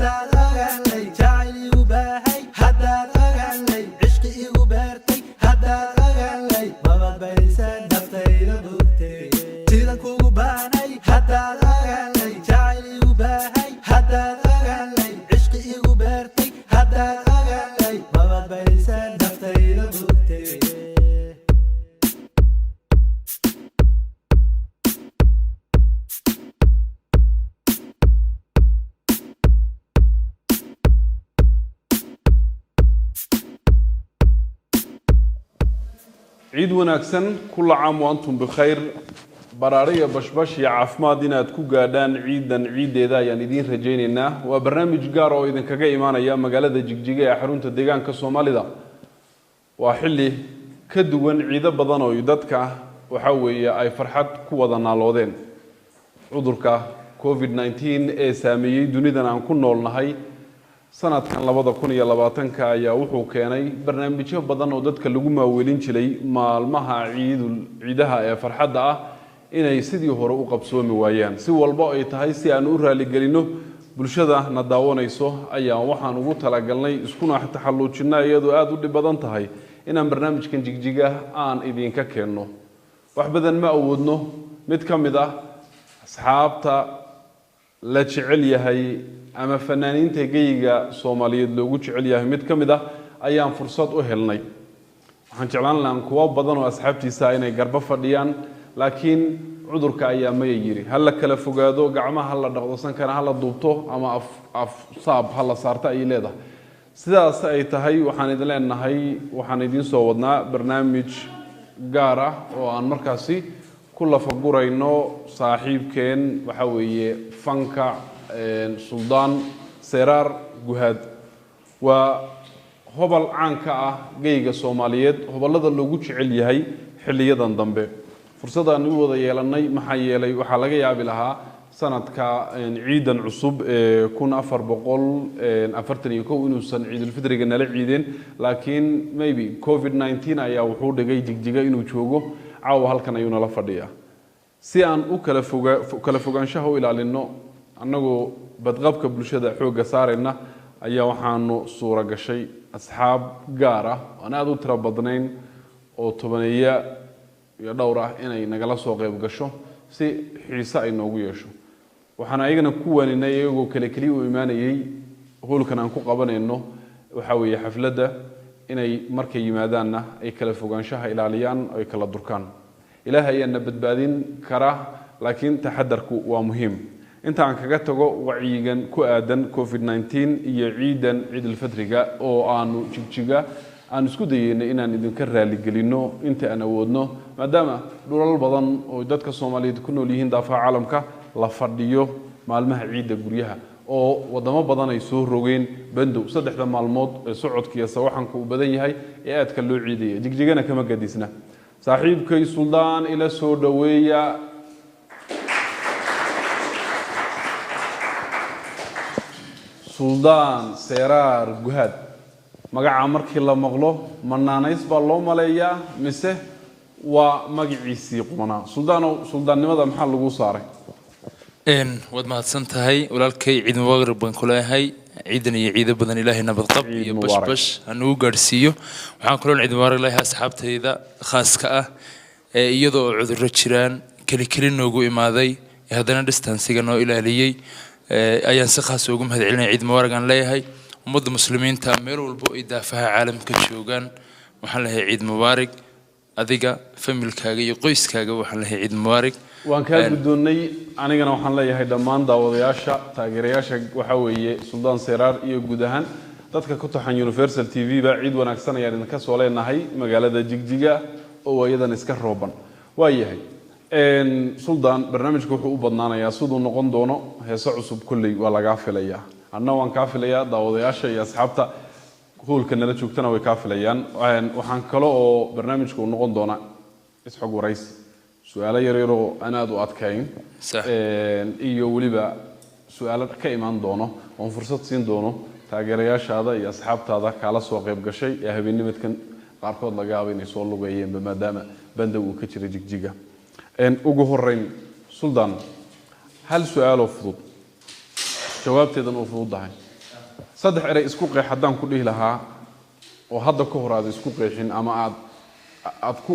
Haddaad ogaanlay jacayl igu baahay, haddaad ogaanlay cishqi igu beertay, haddaad ogaanlay mababaysan naftayda bogtay sidan kugu baanay. Haddaad ogaanlay jacayl igu baahay, haddaad ogaanlay cishqi igu beertay, haddaad ogaanlay mababaysan naftayda bogtay. Ciid wanaagsan, kula caam wa antum bikhayr. Baraare iyo bashbash iyo caafimaad inaad ku gaadhaan ciidan ciiddeeda ayaan idiin rajaynaynaa. Waa barnaamij gaar oo idinkaga imaanaya magaalada Jigjiga ee xarunta deegaanka Soomaalida. Waa xilli ka duwan ciido badan oo dadka waxa weeye ay farxad ku wada naaloodeen. Cudurka COVID-19 ee saameeyey dunidan aan ku noolnahay sanadkan 2020-ka ayaa wuxuu keenay barnaamijyo badan oo dadka lagu maaweelin jiray maalmaha ciidul ciidaha ee farxadda ah inay sidii hore u qabsoomi waayaan. Si walba ay tahay, si aan u raaligelino bulshada na daawanayso ayaa waxaan ugu talagalnay iskuna taxalluujinaa, iyadoo aada u dhib badan tahay, inaan barnaamijkan Jigjiga aan idinka keenno. Wax badan ma awoodno. Mid ka mid ah asxaabta la jecel yahay ama fanaaniinta geyiga Soomaaliyeed loogu jecel yahay mid ka mid ah ayaan fursad u helnay. Waxaan jeclaan lahaan kuwo badan oo asxaabtiisa inay garbo fadhiyaan, laakiin cudurka ayaa maya yiri. Ha la kala fogaado, gacmaha ha la dhaqdo, sankana ha la duubto ama af af saab ha la saarto ayay leedahay. Sidaas ay tahay, waxaan idin leenahay waxaan idiin soo wadnaa barnaamij gaar ah oo aan markaasi ku lafagurayno saaxiibkeen, waxa weeye fanka, Suldaan Seraar Guhaad. Waa hobal caan ka ah geyga Soomaaliyeed, hobollada loogu jecel yahay xilliyadan dambe. Fursadaan u wada yeelannay, maxaa yeelay waxaa laga yaabi lahaa sanadka ciidan cusub ee 1441 inuusan ciidulfitriga nala ciideen, laakiin maybe COVID-19 ayaa wuxuu dhigay Jigjiga inuu joogo. Caawa halkan ayuu nala fadhiyaa si aan u kala foga kala fogaanshaha u ilaalino, annagoo badqabka bulshada xoogga saarayna ayaa waxaanu suura gashay asxaab gaar ah aan aada u tiro badnayn oo tobaneeya iyo dhowr ah inay nagala soo qayb gasho si xiise ay noogu yeesho. Waxaan ayagana ku waaninay, iyagoo kale keliya u imaanayay hoolkan aan ku qabanayno waxa weeye xafladda, inay markay yimaadaanna ay kala fogaanshaha ilaaliyaan, ay kala durkaan. Ilaahay ayaana badbaadin kara, laakiin taxadarku waa muhiim. Inta aan kaga tago wacyigan ku aadan COVID-19 iyo ciidan ciidulfadriga oo aanu Jigjiga aan isku dayeynay inaan idinka raaligelino inta aan awoodno, maadaama dhulal badan oo dadka Soomaaliyeed ku nool yihiin daafaha caalamka la fadhiyo maalmaha ciidda guryaha, oo wadamo badan ay soo rogeen bandow saddexda maalmood ee socodka iyo sawaxanka uu badan yahay ee aadka loo ciidaya. Jigjigana kama gadisna. Saaxiibkay Suldaan ila soo dhoweeya. Suldaan Seraar Guhaad, magaca markii la maqlo ma naanays baa loo maleeyaa mise waa magaciisii qumanaa? Suldaanow, suldaannimada maxaa lagu saaray? Waad mahadsan tahay walaalkay. Ciid mubaarak baan kuleeyahay. Ciidan iyo ciido badan Ilaahay nabadqab Ciid iyo mubaarak. Bashbash ha nagu gaadhsiiyo. Waxaan kaloon ciid mubaarak leeyahay asxaabtayda khaaska ah ee iyadoo cudurro jiraan keli keli noogu imaaday ee haddana distancega noo ilaaliyey ayaan si khaas ugu mahad celinaya. Ciid mubaarak aan leeyahay ummadda muslimiinta meel walbo ay daafaha caalamka joogaan. Waxaan leeyahay ciid mubaarak adiga, familkaaga iyo qoyskaaga. Waxaan leeyahay ciid mubaarak. Waan kaa guddoonnay. Anigana waxaan leeyahay dhammaan daawadayaasha, taageerayaasha waxaa weeye Suldaan Seraar iyo guud ahaan dadka ku taxan Universal TV ba, ciid wanaagsan ayaan idinka soo leenahay magaalada Jigjiga oo waayadan iska rooban. Waa yahay Suldaan, barnaamijku wuxuu u badnaanayaa siduu noqon doono heese cusub. Kolley waa lagaa filayaa, anna waan kaa filayaa, daawadayaasha iyo asxaabta hoolka nala joogtana way kaa filayaan. Waxaan kale oo barnaamijku uu noqon doonaa isxog waraysi, su-aalo yaryaroo aan aada u adkayn iyo weliba su-aalo ka imaan doono oon fursad siin doono taageerayaashaada iyo asxaabtaada kaala soo qayb gashay ee habeennimadkan qaarkood laga yaabo inay soo lugeeyeenba, maadaama bandow uu ka jira Jigjiga. Ugu horeyn Suldaan, hal su-aaloo fudud, jawaabteedan oo fududahay. Saddex erey isku qeex haddaan ku dhihi lahaa oo hadda ka hor aad isku qeexin ama aad ku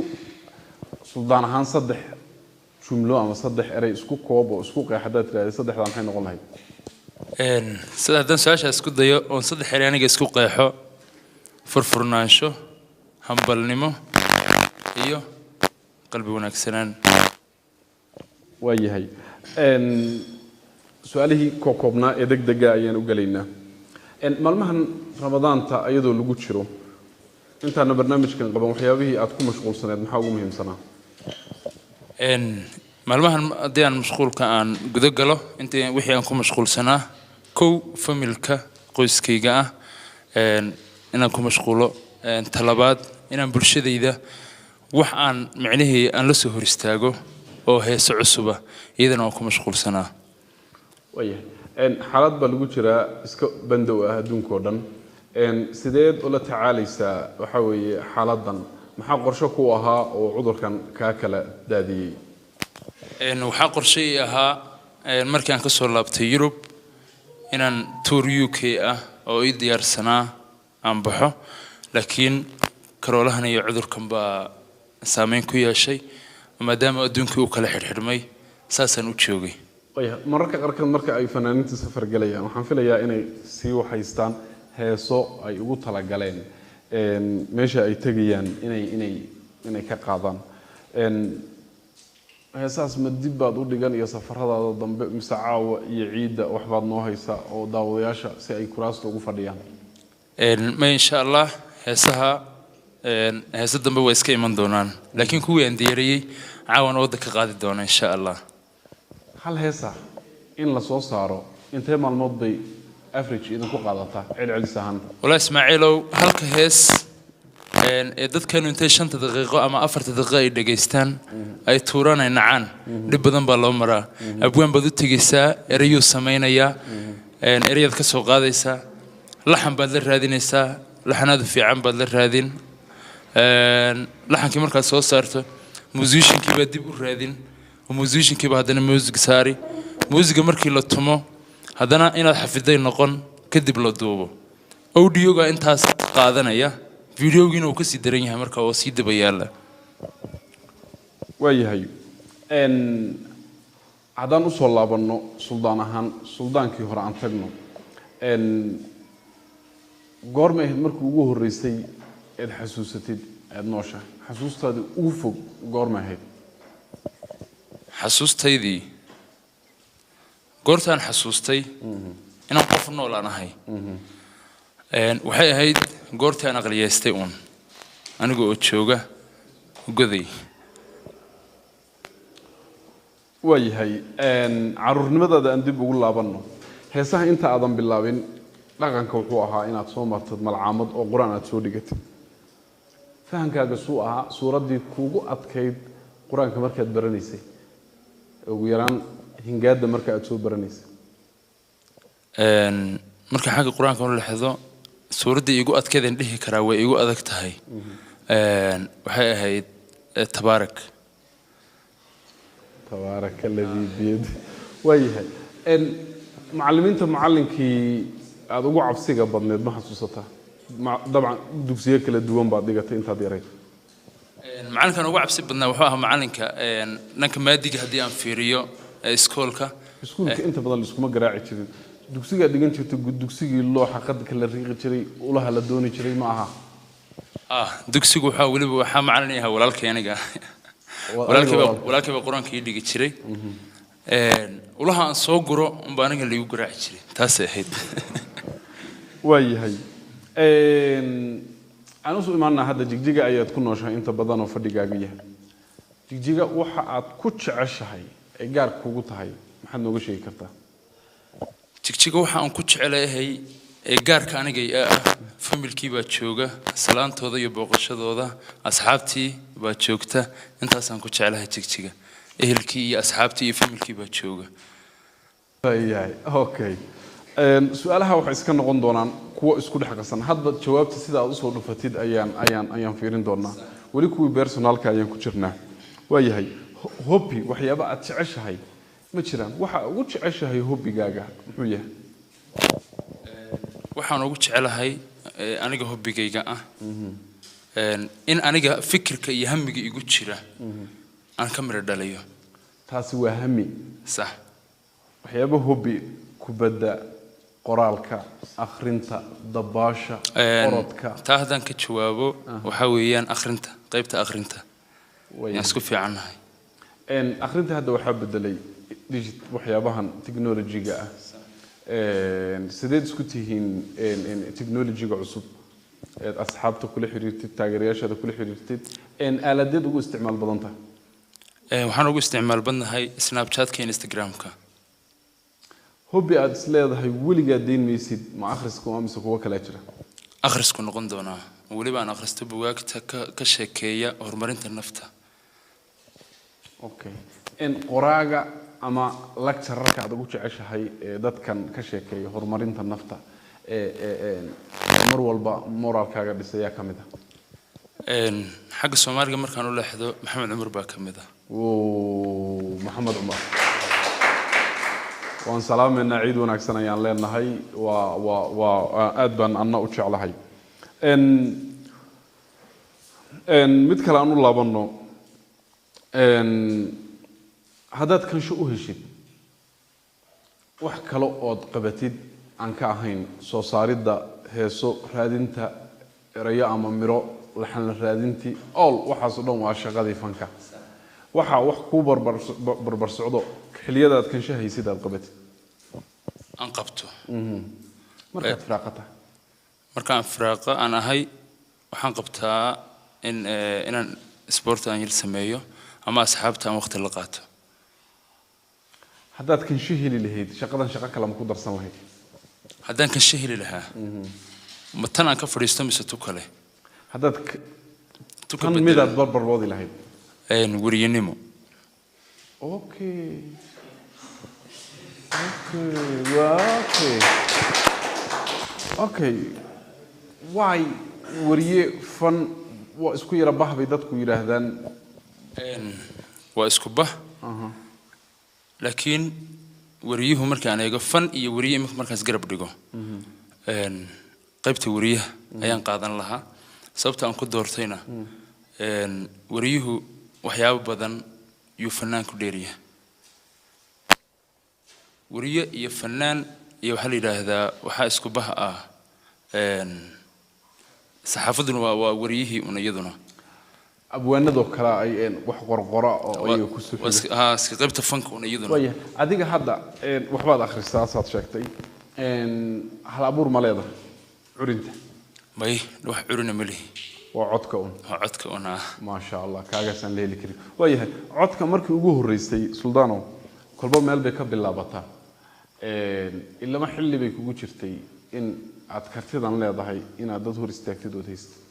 Suldaan ahaan saddex jumlo ama saddex erey isku koob oo isku qeex haddaad tidhahda, saddexdaa maxay noqon lahayd? Sida haddaan su-aashaa isku dayo oon saddex erey aniga isku qeexo: furfurnaansho, hambalnimo iyo qalbi wanaagsanaan. Waayahay, su-aalihii koobkoobnaa ee deg dega ayaan u gelaynaa. Maalmahan Ramadaanta iyadoo lagu jiro, intaana barnaamijkan qaban, waxyaabihii aad ku mashquulsaneed maxaa ugu muhiimsanaa? Maalmahan haddii aan mashquulka aan guda galo, intii wixii aan ku mashquulsanaa, kow, familka qoyskayga ah inaan ku mashquulo. Talabaad, inaan bulshadayda wax aan micnihii aan la soo hor istaago oo heeso cusuba, iyadana waan ku mashquulsanaa. Waayahay, xaalad baa lagu jiraa iska bandow ah adduunka oo dhan. Sideed ula tacaalaysaa waxa weeye xaaladdan? Maxaa qorshe ku ahaa oo cudurkan kaa kala daadiyey? Waxaa qorshe ii ahaa markii aan kasoo laabtay Yurub inaan tour UK ah oo ii diyaarsanaa aan baxo, laakiin karoolahan iyo cudurkan baa saameyn ku yeeshay, maadaama adduunkii uu kala xidhxidhmay, saasaan u joogay. Waayahay, mararka qaarkood marka ay fanaaniinta safar galayaan, waxaan filayaa inay sii waxaystaan heeso ay ugu talagaleen meesha ay tegayaan inay ka qaadaan. Heesahaas ma dib baad u dhigan iyo safaradaada dambe, mise caawa iyo ciidda waxbaad noo haysaa oo daawadayaasha si ay kuraasta ugu fadhiyaan? Ma, insha Allah, heesaha heese dambe waa iska iman doonaan, laakiin kuwii aan diyaariyey caawan wadda ka qaadi doona, insha Allah. Hal heesa in la soo saaro intee maalmood bay average idinku qaadataa celcelis ahaan? Walaa Ismaaciilow, halka hees ee dadkanu intay 5-ta daqiiqo ama 4-ta daqiiqo ay dhegaystaan ay tuuraan, ay nacaan, dhib badan baa loo maraa. Abwaan baad u tegaysaa, erayuu samaynayaa, erayaad ka soo qaadaysaa, laxan baad la raadinaysaa, laxanaadu fiican baad la raadin. Laxankii markaad soo saarto, musiciankii baad dib u raadin oo musiciankii baa haddana music saari. Muusiga markii la tumo, haddana inaad xafiday noqon, kadib la duubo audioga, intaas qaadanaya, videogiina uu kasii daran yahay marka oo sii daba yaala. Waayahay, haddaan usoo laabanno Suldaan ahaan, Suldaankii hore aan tagno, goormay ahayd markii ugu horreysay eed xasuusatid eed nooshahay? Xasuustaadii ugu fog goormay ahayd? Xasuustaydii goortaan xasuustay inaan qof nool aan ahay, waxay ahayd goortii aan aqliyeystay uun, aniga oo jooga Goday. Waayahay, caruurnimadaada aan dib ugu laabanno. Heesaha inta aadan bilaabin, dhaqanka wuxuu ahaa inaad soo martid malcaamad oo Qur-aan aad soo dhigatid. Fahamkaaga suu ahaa? Suuraddii kuugu adkayd Qur-aanka markaad baranaysay, ugu yaraan hingaadda marka aad soo baranaysay? Marka xagga Qur-aanka u lexdo, suuraddii iigu adkeydaan dhihi karaa way iigu adag tahay, waxay ahayd Tabaarak. Tabaaraka aladii biyadi. Waayahay, macallimiinta, macallinkii aada ugu cabsiga badneed ma xasuusataa? Dabcan dugsiyo kala duwan baad dhigatay intaad yarayd. Macallinkan ugu cabsi badnaa wuxuu ahaa macallinka dhanka maadiga haddii aan fiiriyo iskoolka. Iskuulka inta badan laiskuma garaaci jirin. Dugsigaad dhigan jirtay, dugsigii looxa qadka la riiqi jiray, ulaha la dooni jiray ma aha? Ah, dugsigu waxaa weliba waxaa macallin ii ahaa walaalkay aniga. Walaalkay Walaalkay baa walaal. Walaalkay baa Qur-aanka ii dhigi jiray. Ulaha aan soo guro unbaa aniga laigu garaaci jiray, taasay ahayd. Waayahay, aan usoo imaanaa hadda Jigjiga ayaad ku nooshahay inta badan oo fadhigaaga yahay. Jigjiga waxa aad ku jeceshahay ee gaar kugu tahay maxaad nooga sheegi kartaa? Jigjiga waxa aan ku jecelahay ee gaarka aniga ii ah, familkii baa jooga, salaantooda iyo booqashadooda, asxaabtii baa joogta. Intaasaan ku jecelahay Jigjiga, ehelkii iyo asxaabtii iyo familkii baa jooga. Waayahay, okay. Su-aalaha waxay iska noqon doonaan kuwo isku dhex qasan. Hadba jawaabta sida aad usoo dhufatid ayaan fiirin doonaa. Weli kuwii personalka ayaan ku jirnaa. Waayahay, hobby, waxyaaba aad jeceshahay ma jiraan? Waxa ugu jeceshahay hobbigaaga muxuu yahay? Waxaan ugu jecelahay aniga hobbigayga ah in aniga fikirka iyo hamiga igu jira aan ka midho dhaliyo. Taasi waa hami. Sax. Waxyaaba hobby, kubadda, qoraalka, akhrinta, dabaasha, orodka. Taa haddaan ka jawaabo, waxaa weeyaan akhrinta, qaybta akhrinta ayaan isku fiicannahay. Akhrinta hadda waxaa bedelay digit, waxyaabahan technology-ga ah. Sideed isku tihiin technology-ga cusub eed asxaabta kula xiriirtid, taageerayaashaada kula xiriirtid? Aaladeed ugu isticmaal badan tahay? Waxaan ugu isticmaal badnahay Snapchatka iyo Instagramka. Hobby aad is leedahay weligaa deyn maysid, ma akhriska waa mise kuwo kalaa jira? Akhrisku noqon doonaa, weliba aan akhristo bugaagta ka sheekeeya horumarinta nafta. Okay, qoraaga ama lecturerka aad ugu jeceshahay ee dadkan ka sheekeeya horumarinta nafta ee mar walba moraalkaaga dhisayaa ka mid ah? Xagga Soomaaliga markaan u leexdo, Maxamed Cumar baa ka mid ah. Wuu Maxamed Cumar waan salaamaynaa, ciid wanaagsan ayaan leenahay. Waa aad baan anna u jeclahay. Mid kale aan u laabanno. Haddaad kansho u heshid, wax kale ood qabatid aan ka ahayn soo saaridda heeso, raadinta erayo ama miro, laxan la raadintii, all waxaas oo dhan waa shaqadii fanka, waxaa wax kuu barbar socdo xilliyada aad kansho haysid aad qabatid? Aan qabto? Markaad firaaqa tahay. Markaan firaaqa aan ahay, waxaan qabtaa in inaan sport aan yar sameeyo ama asxaabta aan waqti la qaato. Haddaad kansho heli lahayd, shaqadan shaqo kale ma ku darsan lahayd? Haddaan kansho heli lahaa, ma tan aan ka fadhiisto mise tu kale? Haddaad Tu ka tan bedelo. Midaad barbar wadi lahayd? Weriyanimo. Okay, waa okay. Why wariye? Fan waa isku yara bah bay dadku yidhaahdaan. Waa isku bah, laakiin wariyuhu markaan eego fan iyo weriye iminka markaas garab dhigo, qaybta weriyaha ayaan qaadan lahaa. Sababta aan ku doortayna, wariyuhu waxyaabo badan yuu fanaan ku dheeriyahay. Weriye iyo fanaan iyo waxaa la yidhaahdaa waxaa isku bah ah. Saxaafadduna waa wariyihii un iyaduna. Abwaanadoo kale ay wax qorqora oo ayaga ku soo waa iska qaybta fanka un iyaduna. Waaya, adiga hadda waxbaad akhrisaa saad sheegtay. Hal abuur ma leedahay curinta? May, wax curina ma lihi. Waa codka un? Waa codka un ah. Maasha Allah, kaagaasaan la heli karin. Waayahay, codka markii ugu horreysay, Suldaano, kolba meel bay ka bilaabataa. Ilama xilli bay kugu jirtay in aad kartidan leedahay inaad dad hor istaagtid ood haystid?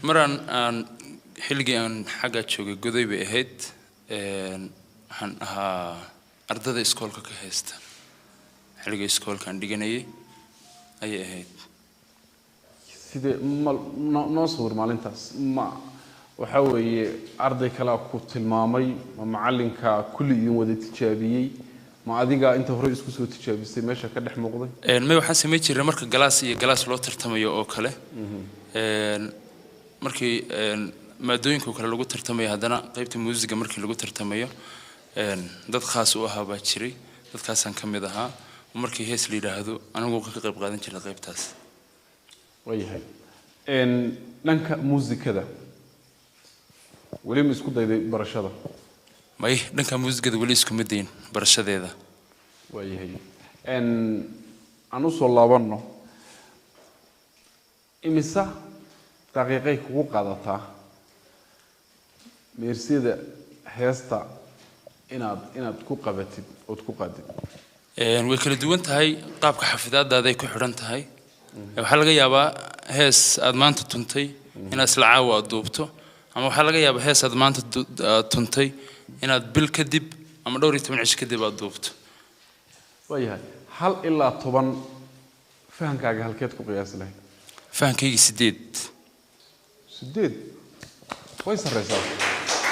Maraan aan xilligii aan xaggaa joogay Godoy bay ahayd. Waxaan ahaa ardada iskoolka ka haysta. Xilligii iskoolka aan dhiganayay ayay ahayd. Sidee ma noo sawir maalintaas? Ma waxaa weeye arday kalea ku tilmaamay, ma macallinka kulli idin wada tijaabiyey, ma adiga inta hore isku soo tijaabisay meesha ka dhex muuqday? May, waxaan samayn jirnay marka galaas iyo galaas loo tartamayo oo kale. Markii maadooyinka oo kale lagu tartamayo, haddana qaybta muusiga markii lagu tartamayo, dad khaas u ahaa baa jiray, dadkaasaan ka mid ahaa. Markii hees la yidhaahdo, anigu ka qayb qaadan jiray qaybtaas. Waayahay. Dhanka muusikada weli ma isku dayday barashada? May, dhanka muusigada weli iskuma dayin barashadeeda. Waayahay. Aan usoo laabanno, imisa daqiiqay kugu qaadataa meersiyada heesta inaad ku qabatid ood ku qaadid? Way kala duwan tahay, qaabka xafidaadaada ay ku xidhan tahay. Waxaa laga yaabaa hees aad maanta tuntay inaad isla caawa aad duubto, ama waxaa laga yaabaa hees aad maanta aad tuntay inaad bil kadib ama dhowr iyo toban cisho kadib aad duubto. Waayahay, 1 ilaa 10 fahankaaga halkeed ku qiyaasi lahayd? Fahankayga 8. 8 way sarreysaa,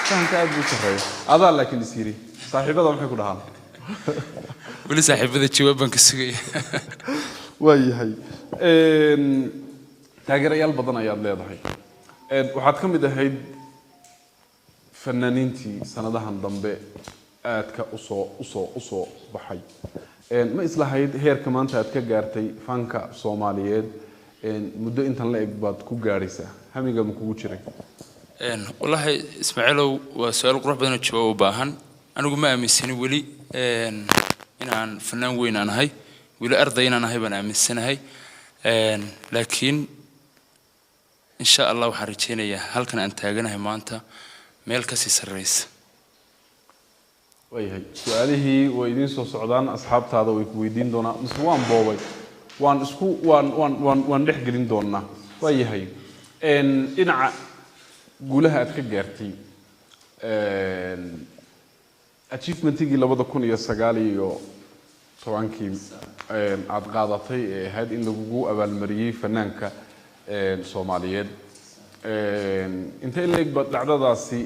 fahanka aad buu sarreeya adaa. Laakiin is yidhi saaxiibada maxay ku dhahaan? Weli saaxiibada jawaab baan ka sugaya. Waayahay. Taageerayaal badan ayaad leedahay. Waxaad ka mid ahayd fanaaniintii sanadahan dambe aadka usoo baxay. Ma islahayd heerka maanta aad ka gaartay fanka Soomaaliyeed, muddo intan la eg baad ku gaadhaysaa? Hamiga ma kugu jiray? Wallaahi Ismaaciilow, waa su-aal qurux badan oo jawaab u baahan. Anigu ma aaminsani weli inaan fanaan weyn aan ahay. Weli arday inaan ahay baan aaminsanahay. Laakiin insha Allah waxaan rajeynayaa halkan aan taaganahay maanta meel kasii sarreysa. Waayahay, su-aalihii way idiin soo socdaan, asxaabtaada way ku weydiin doonaa, mise waan boobay, waan isku waan waan waan waan dhex gelin doonaa. Waayahay. Dhinaca guulaha aad ka gaartay, achievementigii 2019-kii aad qaadatay ee ahayd in lagugu abaalmariyey fanaanka Soomaaliyeed, intee in leeg baad dhacdadaasi,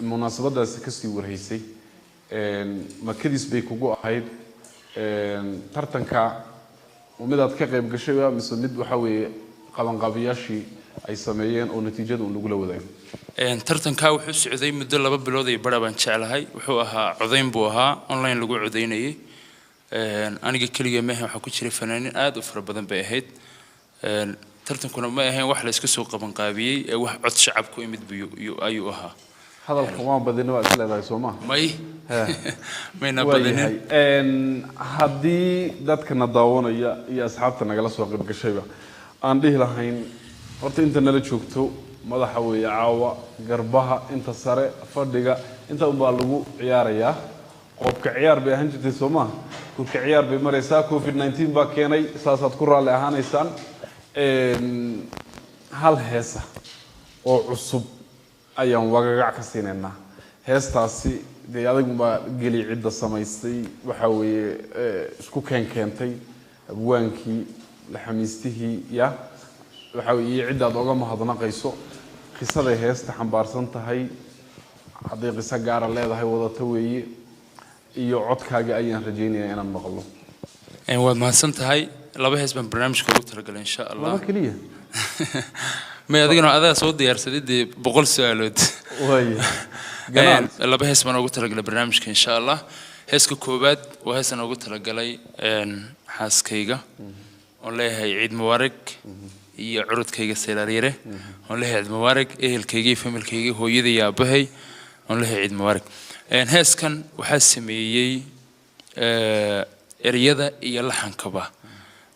munaasabadaasi kasii warhaysay? Makadiis bay kugu ahayd? Tartanka midaad ka qayb gashay mise mid waxa weeye qabanqaabiyaashii ay sameeyeen oo natiijada un lagula wadaago? Tartankaa wuxuu socday muddo 2 bilood iyo bara baan jeclahay. Wuxuu ahaa codayn buu ahaa, online lagu codaynayay. Aniga keliga maahan, waxaa ku jiray fanaaniin aad u fara badan bay ahayd. Tartankuna ma ahayn wax la iska soo qabanqaabiyey ee wax cod shacab ku imid buu ayuu ahaa. Hadalka waan badina waa is leedahay, soo ma? May, mayna badinin. Waayahay. Haddii dadkana daawanaya iyo asxaabta nagala soo qayb gashayba aan dhihi lahayn, horta inta nala joogto madaxa weeye caawa, garbaha inta sare, fadhiga inta unbaa lagu ciyaarayaa. Qoobka ciyaar bay ahaan jirtay, soo maha? Kurka ciyaar bay maraysaa. COVID-19 baa keenay, saasaad ku raalli ahaanaysaan. Hal heesa oo cusub ayaan wagagac ka siinaynaa. Heestaasi dee adigunbaa geli cidda samaystay, waxa weeye isku keentay abwaankii, laxamiistihii, ya waxa weye, iyo ciddaad oga mahadnaqayso, qisaday heesta xambaarsan tahay hadday qiso gaara leedahay wadata weeye, iyo codkaaga ayaan rajaynayaa inaan maqlo. Waad mahadsan tahay. Laba hees baan barnaamijka ugu talagalay, insha Allah. Laba keliya? May, adigana adaa soo diyaarsaday dee 100 su-aalood. Waaya. Ganaal. Laba hees baan ugu talagalay barnaamijka, insha Allah. Heeska koowaad waa heesaan ugu talagalay xaaskayga oon leeyahay ciid mubaarak, iyo curudkayga seelaaryare oon leeyahay ciid mubaarak, ehelkayga iyo familkayga, hooyada iyo aabahay oon leeyahay ciid mubaarak. Heeskan waxaa sameeyey ereyada iyo laxankaba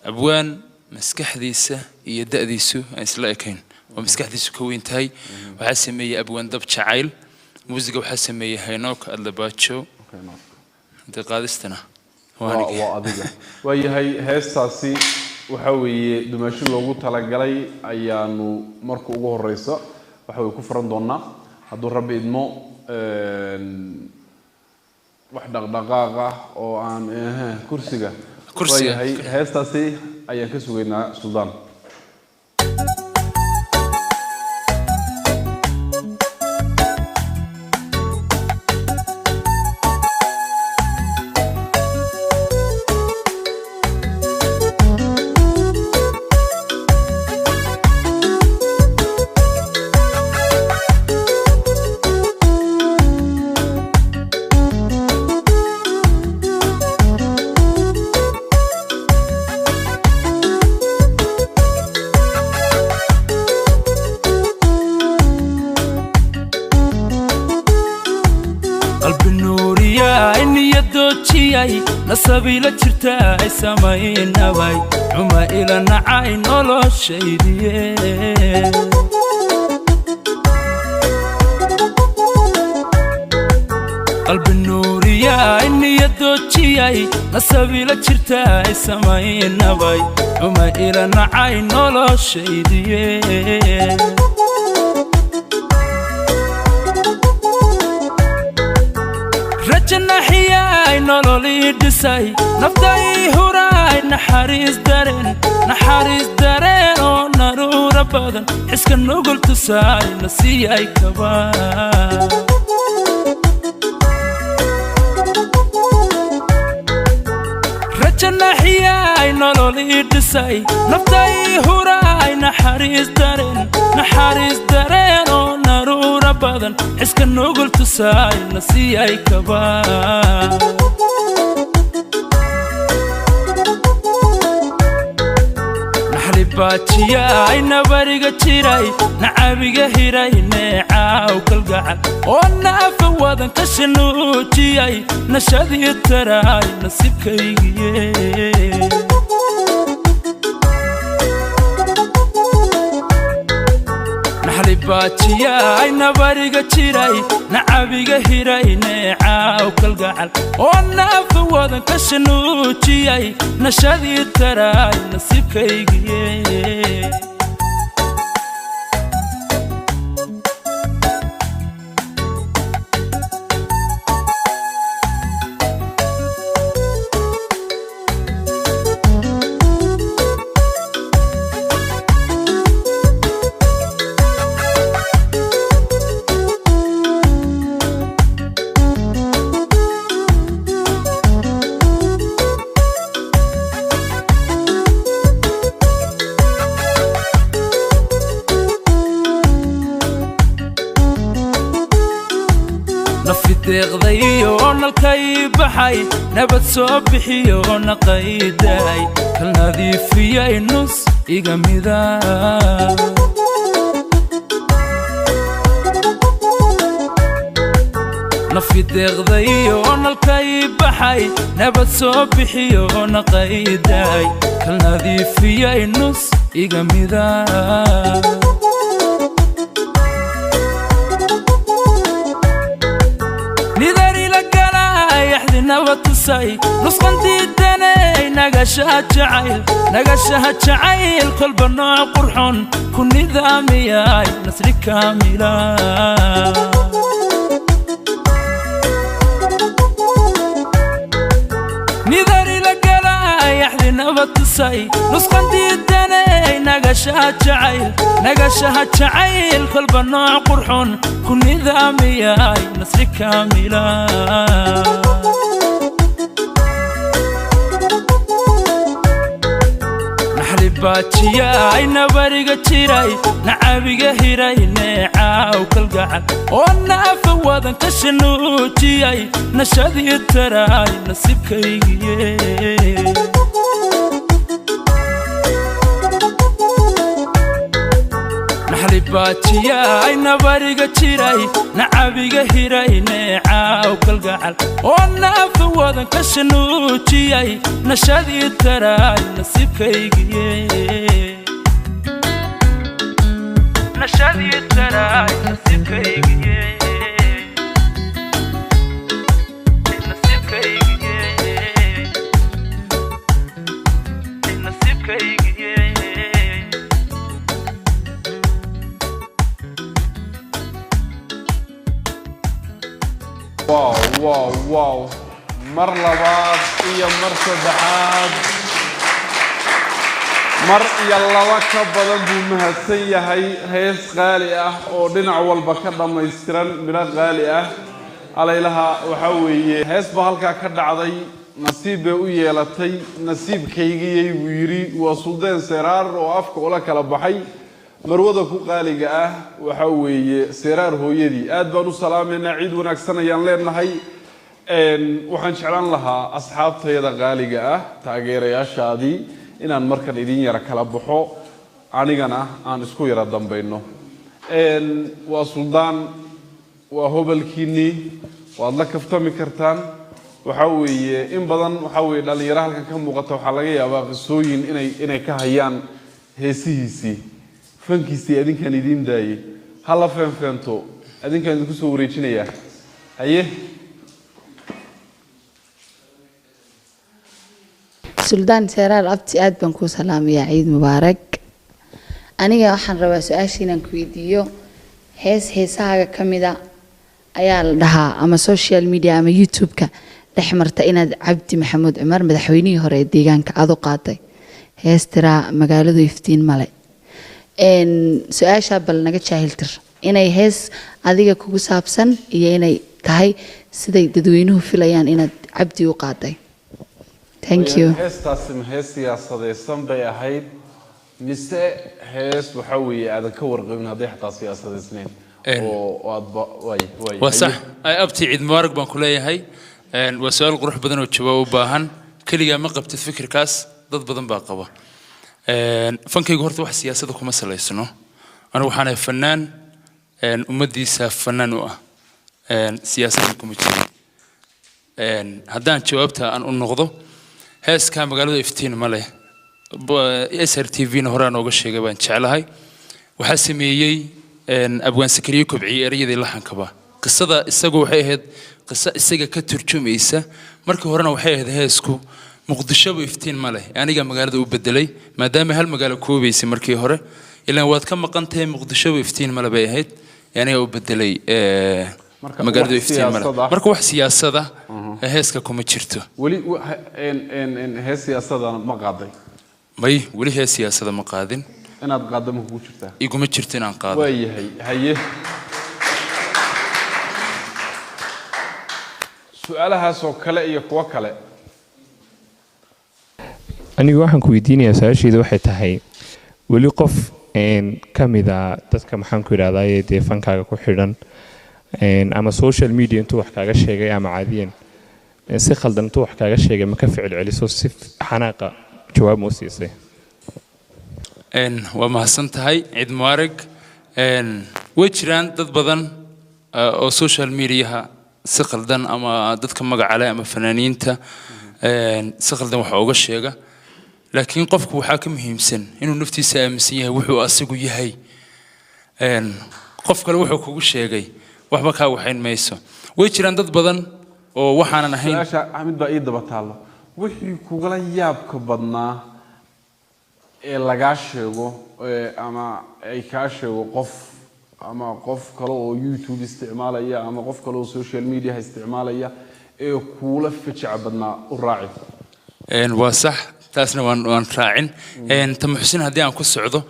abwaan maskaxdiisa iyo da'diisu aan isla ekayn oo maskaxdiisu ka weyn tahay. Waxaa sameeyey abwaan Dab Jacayl. Muusiga waxaa sameeyey Haynook Adlabaajo. Dee qaadistana waa waa aniga. Waa adiga. Waayahay, heestaasi waxa weeye dumaasho loogu talagalay ayaanu marka ugu horeysa waxa way ku furan doonaa hadduu Rabbi idmo. Wax dhaqdhaqaaq ah oo aan kursiga. Kursiga. Waayahay, heestaasi ayaan ka sugaynaa Suldaan. Qalbi nuuriyay, niyadoojiyay, nasabiila jirtaay, samaynabay xuma ila nacay noloshaydiye. Qalbi nuuriyay, niyadoojiyay, nasabiila jirtaay, samaynabay xuma ila nacay noloshaydiye. Rajanaxiyay, nololii dhisay, naftai huraay, naxariis dareen, naxariis dareen oo naruura badan, xiska nugul tusaay, nasiiyay kaba. Rajanaxiyay nolol ii dhisay, naftay huraay, naxariis dareen, naxariis dareen oo naruura badan, xiska nugul tusaay, nasiiyay kabaa. Naxlibaajiyay nabariga jiray, nacabiga hiray, neecaaw kalgacal oo naafa wadan ka shanuujiyay, nashadii taraay nasiibkaygiye. Naxlibaajiyay nabariga jiray, nacabiga hiray, neecaaw kalgacal oo naafa wadan ka shanuujiyay, nashadii taraay nasiibkaygiye. Nafi deeqday oo nalkay baxay, nabad soo bixiyo, naqaydaay, kal nadiifiyay, nus iga mida. Nafi deeqday oo nalkay baxay, nabad soo bixiyo, naqaydaay, kal nadiifiyay, nus iga mida. Nidarila galay axdinaba tusay, nusqan diidanay, nagashaha jacayl, nagashaha jacayl, kolba nooc qurxon ku nidaamiyay, nasri kaamila. Nidarila galay axdinaba tusay, nusqan diidanay, nagashaha jacayl, nagashaha jacayl, kolba nooc qurxon ku nidaamiyay, nasri kaamila. Naxlibaajiyay nabariga jiray, nacabiga hiray, neecaaw kalgacal oo naafa wadan ka shanuujiyay, nashadii taraay nasiibkaygiye. Naxlibaajiyay nabariga jiray, nacabiga hiray, neecaaw kalgacal oo naafa wadan ka shanuujiyay, nashadii taraay nasiibkaygiye, nashadii taraay nasiibkaygiye, nasiibkaygiye, nasiibkaygiye. Wow, wow, wow! Mar labaad iyo mar saddexaad, mar iyo laba ka badan buu mahadsan yahay. Hees qaali ah oo dhinac walba ka dhammaystiran, midho qaali ah alaylaha. Waxaa weeye hees baa halkaa ka dhacday, nasiib bay u yeelatay, nasiibkaygiyey buu yidhi. Waa Suldaan Seraar oo afka ula kala baxay marwada ku qaaliga ah, waxaa weeye Seraar hooyadii. Aad baan u salaamaynaa, ciid wanaagsan ayaan leenahay. Waxaan jeclaan lahaa asxaabtayada qaaliga ah, taageerayaashaadii, inaan markan idin yara kala baxo, anigana aan isku yara dambayno. Waa Suldaan, waa hobalkiinnii, waad la kaftami kartaan. Waxaa weeye in badan waxaa weeye dhalinyaro halkan ka muuqata, waxaa laga yaabaa qisooyin inay ka hayaan heesihiisii, fankiisii. Adinkaan idiin daayey, hala feenfeento, adinkaan idinku soo wareejinayaa. Haye. Suldaan Seeraar, abti, aad baan kuu salaamayaa, ciid mubaarak. Aniga waxaan rabaa su-aasha inaan ku weydiiyo. Hees heesahaaga ka mida ayaa la dhahaa ama social media ama YouTube-ka dhex marta inaad Cabdi Maxamuud Cumar, madaxweynihii hore ee deegaanka, aad u qaaday hees tiraa "Magaaladu iftiin male". Su-aashaa bal naga jaahiltir, inay hees adiga kugu saabsan iyo inay tahay siday dadweynuhu filayaan inaad Cabdi u qaaday. Thank you. Heestaasi ma hees siyaasadaysan bay ahayd mise hees waxaa weeye aadan ka warqabin hadday xataa siyaasadaysnayn oo aadba waay waay? Waa sax. Ay abti, ciid mubaarak baan ku leeyahay. Waa su-aal qurux badan oo jawaab u baahan. Keligaa ma qabtid fikirkaas, dad badan baa qaba. Fankaygu horta wax siyaasadda kuma salaysno. Anigu waxaan ahay fanaan ummaddiisa fanaan u ah, siyaasadna kuma jirin. Haddaan jawaabta aan u noqdo, heeskaa magaalada iftiin ma leh, SRTV na horaan ooga sheegay baan jeclahay. Waxaa sameeyey abwaan Sakariye Kobciye ereyadii laxankaba. Qisada isagu waxay ahayd qiso isaga ka turjumaysa. Markii horena waxay ahayd heesku Muqdishoba iftiin ma leh, aniga magaalada u bedelay maadaama hal magaalo koobaysay markii hore. Ilaan waad ka maqan tahay, Muqdishoba iftiin ma leh bay ahayd, aniga u bedelay Marka magaalada wax iftiin ma leh. siyaasad ah- Marka wax siyaasada heeska kuma jirto. Weli hees siyaasadana ma qaaday? May, weli hees siyaasada ma qaadin. Inaad qaaddo ma kugu jirtaa? Iguma jirto inaan qaado. Waayahay, haye, su-aalahaas oo kale iyo kuwo kale. Anigu waxaan ku weydiinayaa, su-aashayda waxay tahay, weli qof ka mida dadka, maxaan ku idhahdaye, dee fankaaga ku xidhan ama social media intuu wax kaaga sheegay ama caadiyan si khaldan intuu wax kaaga sheegay, ma ka ficil celiso si xanaaqa jawaab ma u siisay? Waa mahadsan tahay, ciid mubaarak. Way jiraan dad badan oo social mediaha si khaldan ama dadka magaca leh ama fanaaniinta si khaldan wax uga sheega, laakiin qofku waxaa ka muhiimsan inuu naftiisa aaminsan yahay wuxuu asigu yahay. Qof kale wuxuu kugu sheegay waxba kaa waxayn mayso. Way jiraan dad badan oo waxaanan ahayn. Su-aasha mid baa ii daba taallo: wixii kugula yaabka badnaa ee lagaa sheego ama ay kaa sheego qof ama qof kale oo YouTube isticmaalaya ama qof kale oo social media isticmaalaya ee kuula fajaca badnaa u raaci? Waa sax, taasna waan raacin. Tama Xuseen, haddii aan ku socdo,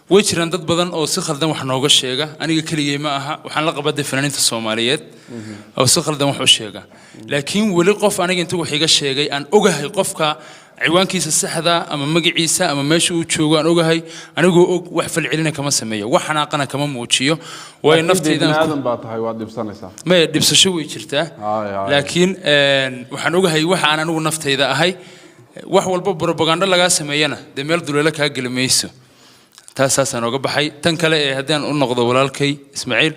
way jiraan dad badan oo si khaldan wax nooga sheega. Aniga keligay ma aha, waxaan la qabaday fanaaniinta Soomaaliyeed oo si khaldan wax u sheega, laakiin weli qof aniga intuu wax iga sheegay aan ogahay qofka ciwaankiisa saxda ama magaciisa ama meesha uu joogo aan ogahay, anigoo og wax falcelina kama sameeyo, wax xanaaqana kama muujiyo, waayo Laakiin dee naftaydan bini aadan baa tahay, waad dhibsanaysaa. Maya, dhibsasho way jirtaa. Haay, haay. Laakiin waxaan ogahay waxa aan anigu naftayda ahay. Wax walba propaganda lagaa sameeyana dee meel duleelo kaa geli mayso. Taas saasaan oga baxay. Tan kale ee haddaan u noqdo walaalkay Ismaaciil,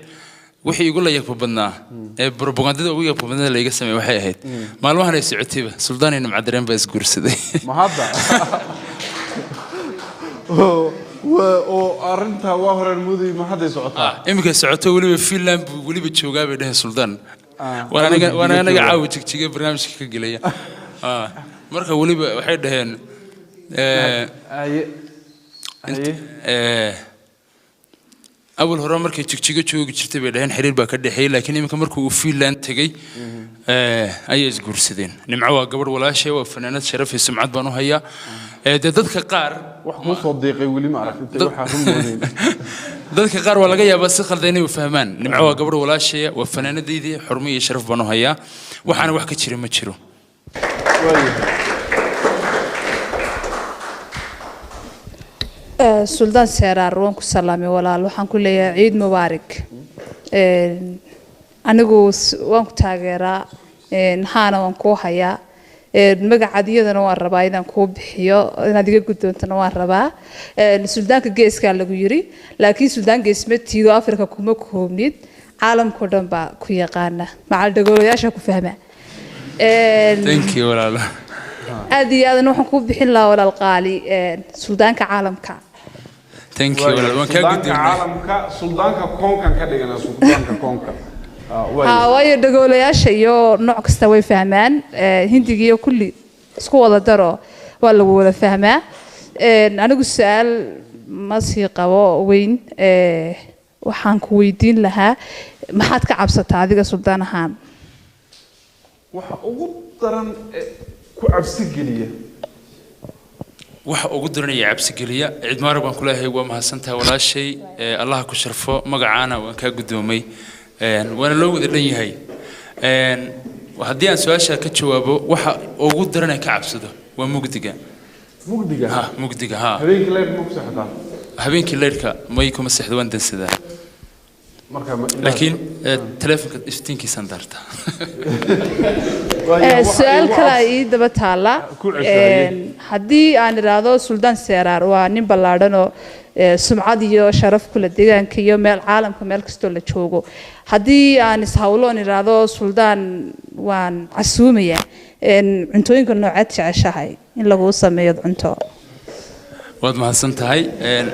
wixii igu la yabka badnaa ee propagandada ugu yabka badnaa la iga sameeyay waxay ahayd maalmahan ay socotayba Suldaan iyo Nimcadareen baa isguursaday. Ma hadda oo arrintaa waa horeen muday, ma hadday socotaa? Iminka socoto, weliba Finland buu weliba joogaa bay dheheen Suldaan. Waan aniga adigu waan joogaa. Aniga caawa Jigjiga barnaamijka ka gelaya. Marka weliba waxay dhaheen haye haye. Awal hore markay Jigjigo joogi jirtay bay dhaheen xiriir baa ka dhexeeyey, laakiin iminka markuu uu Finland tegey ayay isguursadeen. Nimco waa gabadh walaashay, waa fanaanad, sharaf iyo sumcad baan u hayaa. Dee dadka qaar wax kuu soo diiqay weli ma arag intay waxaa run moodayn? Dadka qaar waa laga yaabaa si khaldan inay u fahmaan. Nimco waa gabadh walaashaya, waa fanaanadeydii, xurmo iyo sharaf baan u hayaa, waxaana wax ka jira ma jiro. Waayahay. Suldaan Seeraar, waan ku salaamay walaal, waxaan ku leeyahay ciid mubaarak. Anigu waan ku taageeraa, haana waan kuu hayaa. Magacaad iyadana waan rabaa inaan kuu bixiyo, inaad iga guddoontana waan rabaa. Suldaanka geeskaa lagu yiri, laakiin suldaan gees ma tiido, Afrika kuma koobnid, caalamkao dhan baa ku yaqaana, macal dhagoolayaasha ku fahma. Thank you walaalo. Aad iyo aadan waxaan kuu bixin lahaa walaal qaali, suldaanka caalamka. Thank you walaal, waan kaa Suldaanka guddoonnay. caalamka, suldaanka koonkan ka dhigana, suldaanka koonka. Ha, waayo dhagoolayaasha iyo nooc kasta way fahmaan. Hindiga iyo kulli isku wada daro, waa lagu wada fahmaa. Anigu su-aal ma sii qabo weyn. Waxaan ku weydiin lahaa, maxaad ka cabsataa adiga suldaan ahaan? Waxa ugu daran ee ku cabsi geliya. Waxa ugu daranaya cabsi geliya. Ciid mubaarak baan ku leeyahay, waa mahadsantahay walaashay. Allaha ku sharfo, magacaana waan kaa guddoomay. Waana loo wada dhan yahay. Haddii aan su-aasha ka jawaabo, waxa ugu daran ee ka cabsado Waa mugdiga. Mugdiga? Ha, mugdiga, ha. Habeenkii leyrka ma ku seexataa? Habeenkii leyrka may, kuma seexdo, waan dansadaa. Marka laakiin taleefonka iftiinkiisaan daartaa. Waayo, Su-aal kale ii daba taalla. Ku cesho, haye. Haddii aan idhaahdo Suldaan Seeraar waa nin ballaadhan oo sumcad iyo sharaf kule deegaanka iyo meel caalamka meel kastoo la joogo, haddii aan ishawlo oon idhaahdo Suldaan waan casuumaya, cuntooyinka nooceed jeceshahay in laguu sameeyo cunto? Waad mahadsan tahay.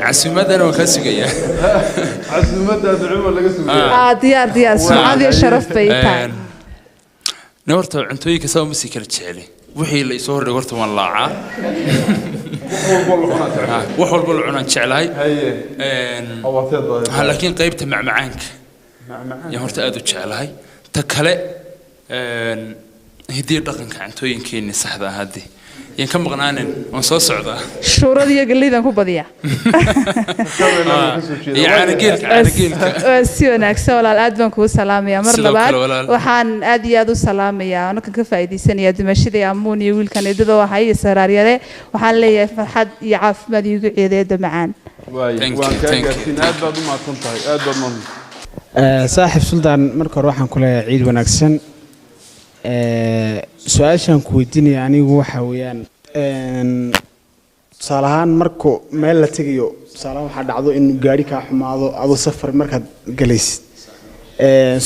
Casuumadana waan kaa sugayaa. Casuumadaada cumar laga sugaya. Ah, diyaar, diyaar, sumcad iyo sharaf bay tahay. Ne horta cuntooyinka saa uma sii kala jeceli. Wixii la isoo hordhigo horta waan laacaa. Wax walbo la cunaa jecel? Ah, wax walba la cunaan jeclahay. Haye. Awateed baa. Ha, laakiin qaybta macmacaanka macmacaan yaan horta aad u jeclahay. Ta kale, hidiyo dhaqanka cuntooyinkeenni saxda ah haddii yaan ka maqnaanin, waan soo socdaa. Shuurada iyo galleydan ku badiya. Iyo caanageelka, caanageelka. Waa si wanaagsan walaal, aad baan kugu salaamayaa mar Sidoo labaad. kale, walaal. Waxaan aad iyo aad u salaamayaa anakan ka faa'iidaysanayaa dimashadii Amuun iyo wiilkan eedada ahay iyo Saraaryare. Waxaan leeyahay farxad iyo caafimaad iigu ciideeda macaan. Waay. Thank you, waan kaa thank you. gaarsiin. Aad baad u mahadsan tahay, aad baad mahadsan. Saaxiib Suldaan, marka hore waxaan ku leeyahay ciid wanaagsan. Su-aashaan ku weydiinaya anigu waxa weeyaan, tusaale ahaan marku meel la tegayo, tusaale ahaan waxaa dhacdo in gaari kaa xumaado adoo safar markaad galaysid.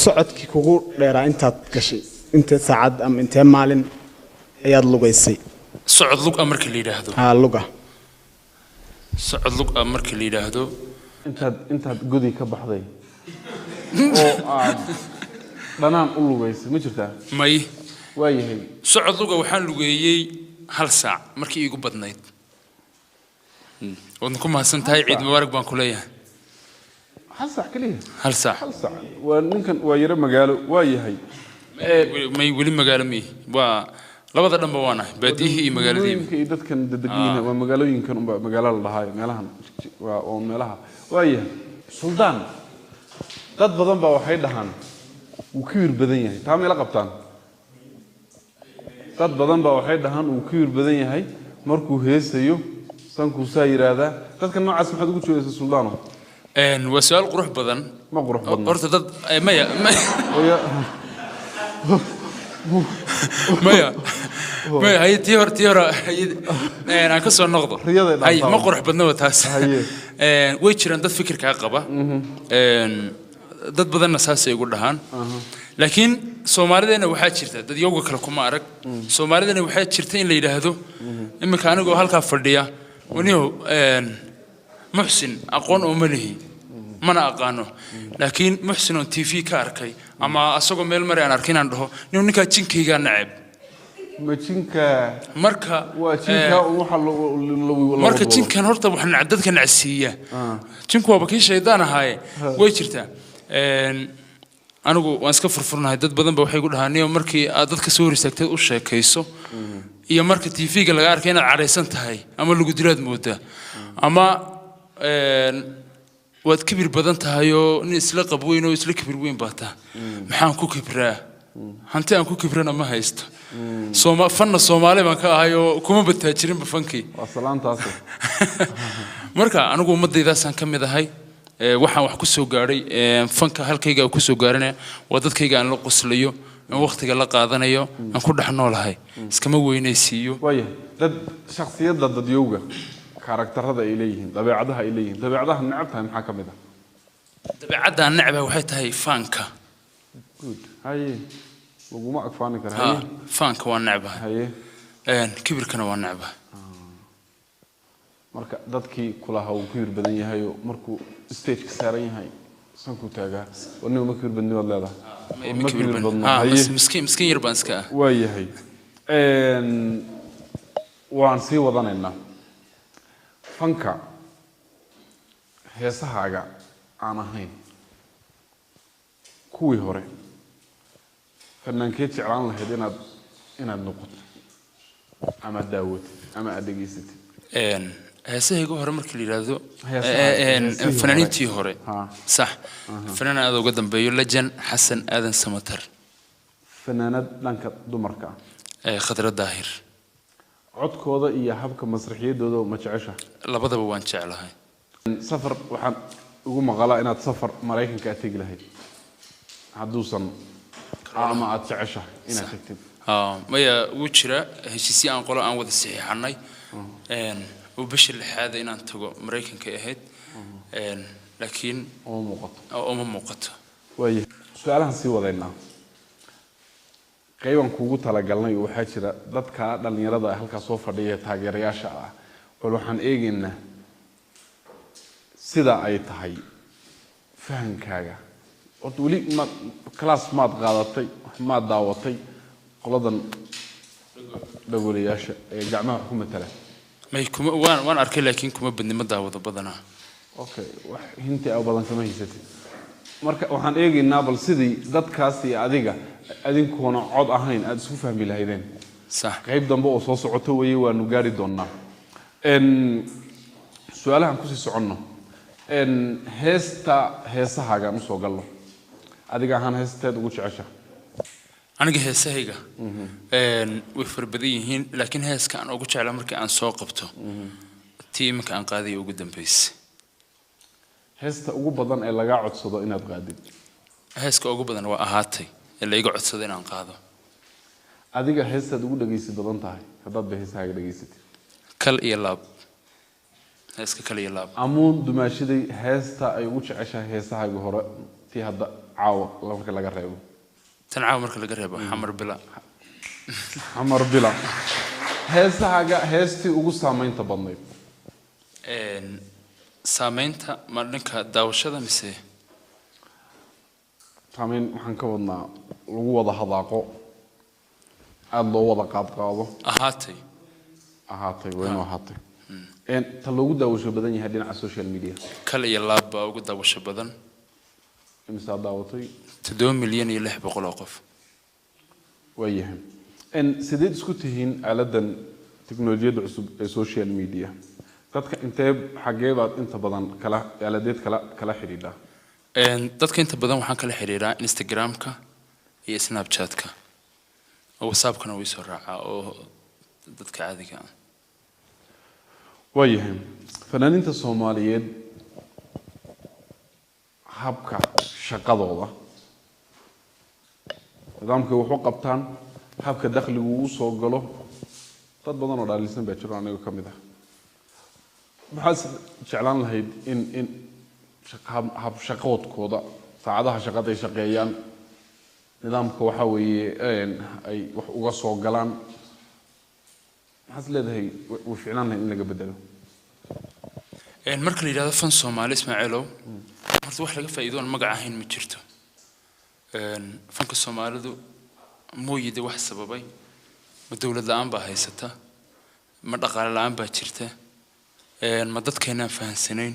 Socodkii kugu dheeraa intaad gashay, intee saacad ama intee maalin ayaad lugaysay? Socod lug ah marka la yidhaahdo? Haa, luga. Socod lug ah marka la yidhaahdo. Intaad godi ka baxday oo aad dhanaan u lugaysay ma jirtaa? May. Waayahay. Socod luga waxaan lugeeyey 1 saac markii iigu badnayd. Waadna ku mahadsan tahay, ciid mubaarak baan ku leeyahay. 1 saac keliya? 1 saac. 1 saac, waa ninkan waa yaro magaalo, waa yahay. May, weli magaalo miyi, waa labada dhanba waanahay, baadiyihii iyo magaaladiiba. Magaalooyinka iyo dadkan dedegiina waa magaalooyinkan unba magaalo la dhahaayo, meelahan waa oo meelaha. Waa yahay Suldaan, dad badan baa waxay dhahaan wuu kibir badan yahay. Taa meela qabtaan? Dad badan baa waxay dhahaan wuu kibir badan yahay, markuu heesayo sankuusaa yidhaahdaa. Dadka noocaas maxaad ugu joogaysaa, Suldaano? Waa su-aal qurux badan. Ma qurux badna. Horta dad maya Oya, maya, haye, tii hore haye, aan ka soo noqdo. Riyaday Haye, ma dhaantaa. qurux badna wa taas. Haye. Way jiraan dad fikirkaa qaba. Dad badanna saasay igu dhahaan, laakiin Soomaalideena waxaa jirta dad yowga kale kuma arag. Soomaalideena waxaa jirta in la yidhaahdo iminka anigoo halkaa fadhiya waniyo Muxsin aqoon oo ma lihi, mana aqaano, laakiin Muxsin oon TV ka arkay ama asagoo meel mari aan arkay inaan dhaho nin ninkaa jinkaygaa nacab. Ma jinka? Marka waa jinka un waxa la marka wadwado. Jinkan horta wax dadka nacsiiya, jinku waaba kii shaydaan ahaaye, way jirtaa. Anigu waan iska furfurnahay. Dad badan ba waxay ku dhahaan, niyo markii aad dadka soo hor istaagteed u sheekayso iyo marka TV-ga laga arkay inaad cadhaysan tahay ama lagu dilaad moodaa ama waad kibir badan tahay oo nin isla qab weyn oo isla kibir weyn baa tahay. Maxaan ku kibraa? Hanti aan ku kibrana ma haysto. Sooma fanna Soomaali baan ka ahay oo kuma bataajirinba fankii. Waa salaantaas. Marka anigu ummadaydaasaan ka mid ahay. Waxaan wax ku soo gaadhay fanka halkayga ku soo gaaranaya waa dadkayga aan la qoslayo, aan waqtiga la qaadanayo, aan ku dhex noolahay, iskama weynaysiiyo. Waayahay, dad shakhsiyadda dadyowga karakterada ay leeyihiin, dabeecadaha ay leeyihiin, dabeecadaha necab tahay maxaa ka mid ah? Dabeecadda aan necbahay waxay tahay faanka. Good, haye, laguma agfaani kara. Ha, haye. Faanka waa necbahay. Haye. Kibirkana waa necbahay. Marka dadkii kulahaa wuu kibir badan yahay oo markuu stageka saaran yahay sankuu taagaa, warnima ma kibir badni waad leedahay? Ma Ma kibir kibir badno. badno. Ha, haye. Miskiin yar baan iska ah. Waayahay, waan sii wadanaynaa fanka. Heesahaaga aan ahayn kuwii hore, fanaankee jeclaan lahayd inaad noqoto ama daawatid ama aad dhegaysatid? Heesahayga hore markii la yidhaahdo Heesaha- heesihii hore. Fanaaniintii hore. Ha. Sax, fanaan aad uga dambeeyo, Lejan Xasan Aadan Samatar. Fanaanad dhanka dumarka ah? Khadra Daahir. Codkooda iyo habka masraxiyadooda ma jecesha? Labadaba waan jeclahay. Safar waxaan ugu maqalaa inaad safar Maraykanka aad tegi lahayd hadduusan ama aad jeceshahay inaad tagtid. Maya, wuu jira heshiisyo aan qolo aan wada saxiixanay oo bisha lixaad inaan tago Maraykanka ay ahayd, laakiin uma muuqato. Uma muuqato. Waaya, su-aalahan sii wadaynaa. Qaybaan kuugu talagalnay oo waxaa jira dadka dhallinyarada ah halkaa soo fadhiya ee taageerayaasha ah. Bal waxaan eegaynaa sida ay tahay fahankaaga. Horta weli ma class maad qaadatay, wax maad daawatay qoladan dhagolayaasha ee gacmaha wax ku matala? May, kuma waan arkay, laakiin kuma badni, ma daawado badanaa. Okay, wax hinti a badan kama haysatid. Marka waxaan eegaynaa bal sidii dadkaas iyo adiga adinkoona cod ahayn aada isku fahmi lahaydeen. Sax. Qayb dambe oo soo socoto weye, waanu gaari doonaa. Su-aalahan kusii soconno. Heesta heesahaagaan usoo galno. Adiga ahaan heesteed ugu jecesha? Aniga heesahayga way fara badan yihiin, laakiin heeska aan ugu jeclaa markii aan soo qabto tii iminka aan qaadaya ugu dambeysay. Heesta ugu badan ee lagaa codsado inaad qaadid? Heeska ugu badan waa ahaatay ee la iga codsado inaan qaado. Adiga heestaad ugu dhegaysi badan tahay, haddaad ba heesahaaga dhegaysatid? Kal iyo laab, heeska kal iyo laab. Amuun dumaashaday heesta ay ugu jeceshahay heesahaaga hore, tii hadda caawa marka laga reebo? Tan caawa marka laga reebo, Xamar Bila. Xamar Bila. Heesahaaga heestii ugu saameynta badnayd? Saameynta ma dhanka daawashada mise? Saameyn waxaan ka wadnaa lagu wada hadaaqo, aada loo wada qaadqaado. Ahaatay. Ahaatay, waynu ahaatay. Ta loogu daawasho badan yahay dhinaca social media? Kal iyo laab baa ugu daawasho badan. Imisaa daawatay? 7,600,000 oo qof. Waayahay. Sideed isku tihiin aaladan teknolojiyadda cusub ee social media? Dadka intee xaggee baad inta badan kala aaladeed kala xidhiidhaa? Dadka inta badan waxaan kala xiriiraa Instagramka iyo Snapchatka, oo WhatsAppkana way soo raacaa oo dadka caadiga ah. Waayahay. Fanaaniinta Soomaaliyeed habka shaqadooda, nidaamkay wax u qabtaan, habka dakhligu uu soo galo, dad badan oo dhaliilsan baa jiro, aniga ka mid ah. Maxaad jeclaan lahayd in hab shaqoodkooda, saacadaha shaqada ay shaqeeyaan, nidaamka waxa weeye ay wax uga soo galaan, maxaad leedahay way ficlaan lahayd in laga bedelo? Marka la yidhahdo fan Soomaali, Ismaaciilow, horta wax laga faa'iido oon magac ahayn ma jirto. Fanka Soomaalidu mooyide wax sababay, ma dowlad la'aan baa haysata, ma dhaqaale la'aan baa jirta, ma dadkeenaan fahansanayn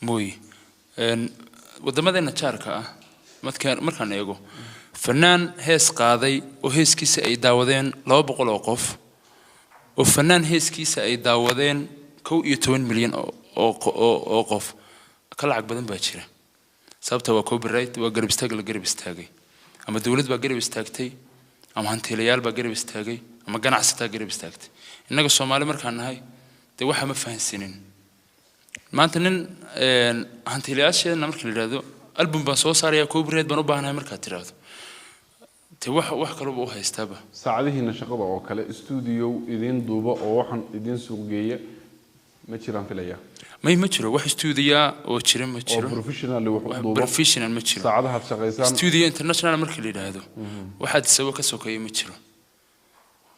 mooye. Wadamadeena jaarka ah markaan eego, fanaan hees qaaday oo heeskiisa ay daawadeen 200 oo qof, oo fanaan heeskiisa ay daawadeen 11 milyan oo qof ka lacag badan baa jira. Sababta waa copyright, waa garab istaag la garab istaagay, ama dowlad baa garab istaagtay, ama hantiilayaal baa garab istaagay, ama ganacsataa garab istaagtay. Innaga Soomaali markaan nahay dee waxa ma fahansanin. Maanta nin hantiilayaasheena marka la yidhahdo album baan soo saaraya, copyright baan u baahanahay markaad tidhaahdo, dee wax kaleba u haystaaba. Saacadihiina shaqada oo kale, studio idiin duuba oo waxaan idiin suuq geeya ma jiraan filaya? May, ma jiro wax stuudiya oo jira, ma oo jiro. Professional wax u wax duuba professional ma jiro. Saacadahaad shaqaysaan? Studio international marka la yidhaahdo, waxaad isagoo ka sokeeya ma jiro.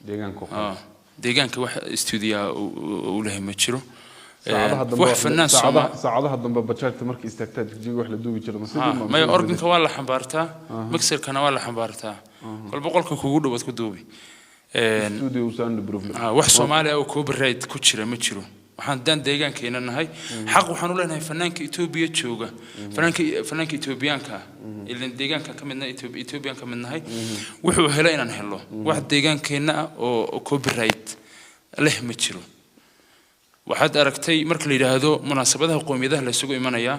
Deegaanka oo kale. Deegaanka wax stuudiya uu lehay ma jiro. Saacadaha dambe wax fanaan saacadaha dambe bajaajta markay istaagtaa Jigjiga wax la duubi jiro ma sidii ma maya, organka waa la xambaartaa, mixerkana waa la xambaartaa, kolba qolka kugu dhowaad ku duubi. Studio sound proof? Wax Soomaaliya oo copyright ku jira ma jiro. Waxaan daan deegaankeena nahay, xaq waxaan u leenahay fanaanka Etoobiya jooga, fanaanka Etoobiyaanka ah, ilan deegaanka ka midna Ethiopian ka mid nahay, wuxuu helay inaan helo. Wax deegaankeenna ah oo copyright leh ma jiro. Waxaad aragtay marka la yidhaahdo munaasabadaha qowmiyadaha la isugu imanayaa,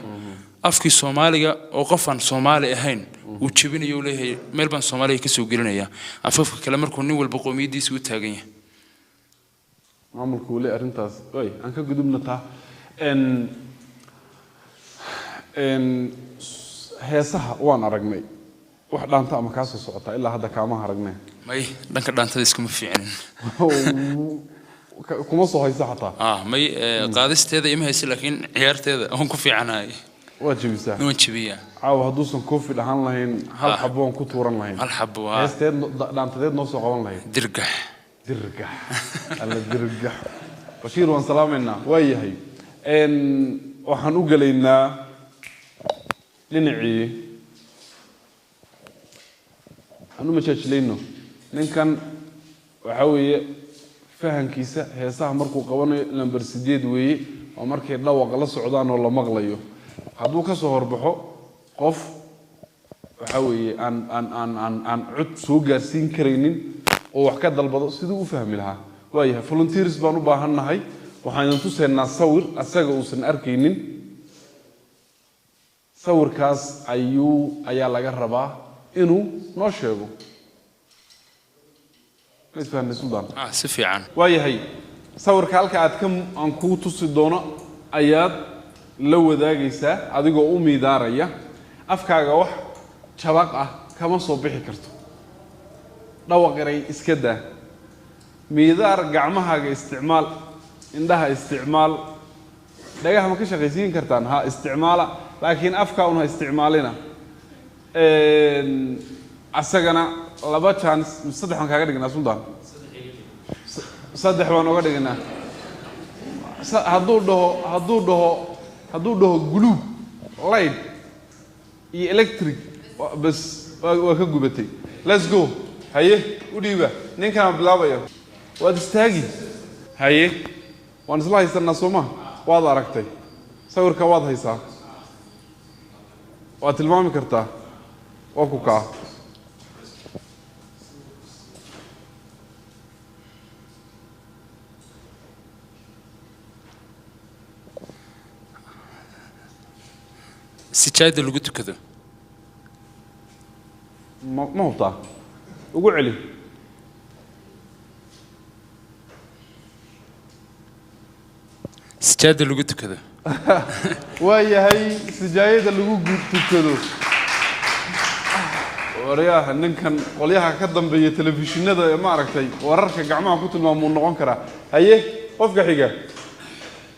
afkii Soomaaliga oo qof aan Soomaali ahayn uu jebinayo, uu leeyahay meel baan Soomaaliga kasoo gelinaya, afafka kale markuu nin walba qowmiyadiisa u taagan yahay. Maamulku weli arrintaas way aan ka gudubna taa. Heesaha waan aragnay, wax dhaanta ama kaa soo socotaa ilaa hadda kaama aragnay? May, dhanka dhaantada iskuma fiicnin. Kuma soo haysa xataa? Ah, may, qaadisteeda ima haysa, laakiin ciyaarteeda waan ku fiicanahay. Waad jebisaa? Waan jebiyaa. Caawa hadduusan Covid ahaan lahayn, hal xabo waan ku tuuran lahayn. Hal xabo waa. Heesteed dhaantadeed noo soo qaban lahayd? Dirgax. Dirgax, alla dirgax. Bashiir waan salaamaynaa. Waa yahay, waxaan u gelaynaa dhinacii aan u majaajilayno ninkan. Waxaa weeye fahankiisa heesaha markuu qabanayo lamber 8 weeye, waa markay dhawaqa la socdaan oo la maqlayo. Hadduu ka soo horbaxo qof, waxaa weeye aan cod soo gaarsiin karaynin oo wax ka dalbado, siduu u fahmi lahaa? Waayahay, volunteers baan u baahan nahay. Waxaan idin tusaynaa sawir asaga uusan arkaynin. Sawirkaas ayaa laga rabaa inuu noo sheego. Ma isfahanay, Suldaan? Ah, si fiican. Waayahay, sawirka halka aad ka aan kuu tusi doono ayaad la wadaagaysaa adigoo u miidaaraya. Afkaaga wax jabaq ah kama soo bixi karto, dhawaq eray iska daa. Miidaar, gacmahaaga isticmaal, indhaha isticmaal, dhagaha ma ka shaqaysiin kartaan? Ha isticmaala, laakiin afkaa un ha isticmaalina. Asagana laba chance, saddex baan kaaga dhignaa, Suldaan, saddex baan oga dhignaa. Hadduu dhaho guluub, light iyo electric, bas waa ka gubatay. Let's go. Haye, u dhiiba ninkaan bilaabaya. Waad istaagi. Haye, waan isla haysanaa, soo ma? Waad aragtay sawirka, waad haysaa, waad tilmaami kartaa. Waa ku kaa. Sijaayada lagu tukado. Ma hubtaa? Ugu celi. Sijaayada lagu tukado. Waa yahay, sijaayada lagu tukado. Waryaha, ninkan qolyaha ka dambeeya telefishinada ee ma aragtay wararka gacmaha ku tilmaamuu noqon karaa. Haye, qofka xiga,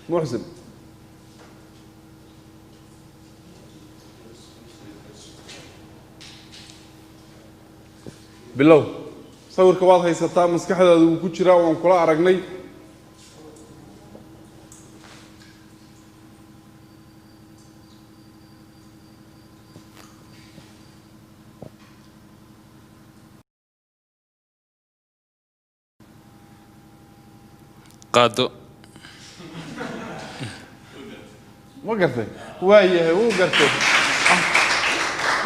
Muxsin. Bilow. Sawirka waad haysataa, maskaxdaada wuu ku jiraa, waan kula aragnay. Qaado. Ma gartay? Waa yahay, wuu gartay.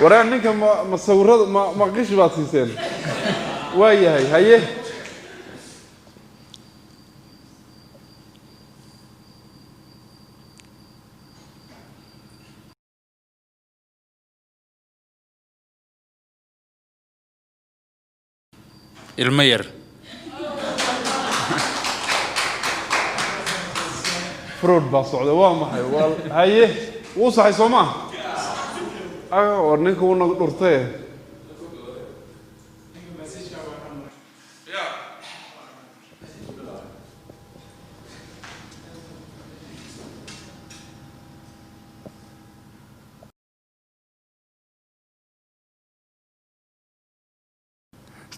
Waraan ninka ma sawirada ma qish baad siiseen? Waa yahay. Haye. Ilmo yar. Fraud baa socda, waa maxay? Waa haye, wuu saxay, soo maa? War ninka wuu nagu dhurtay.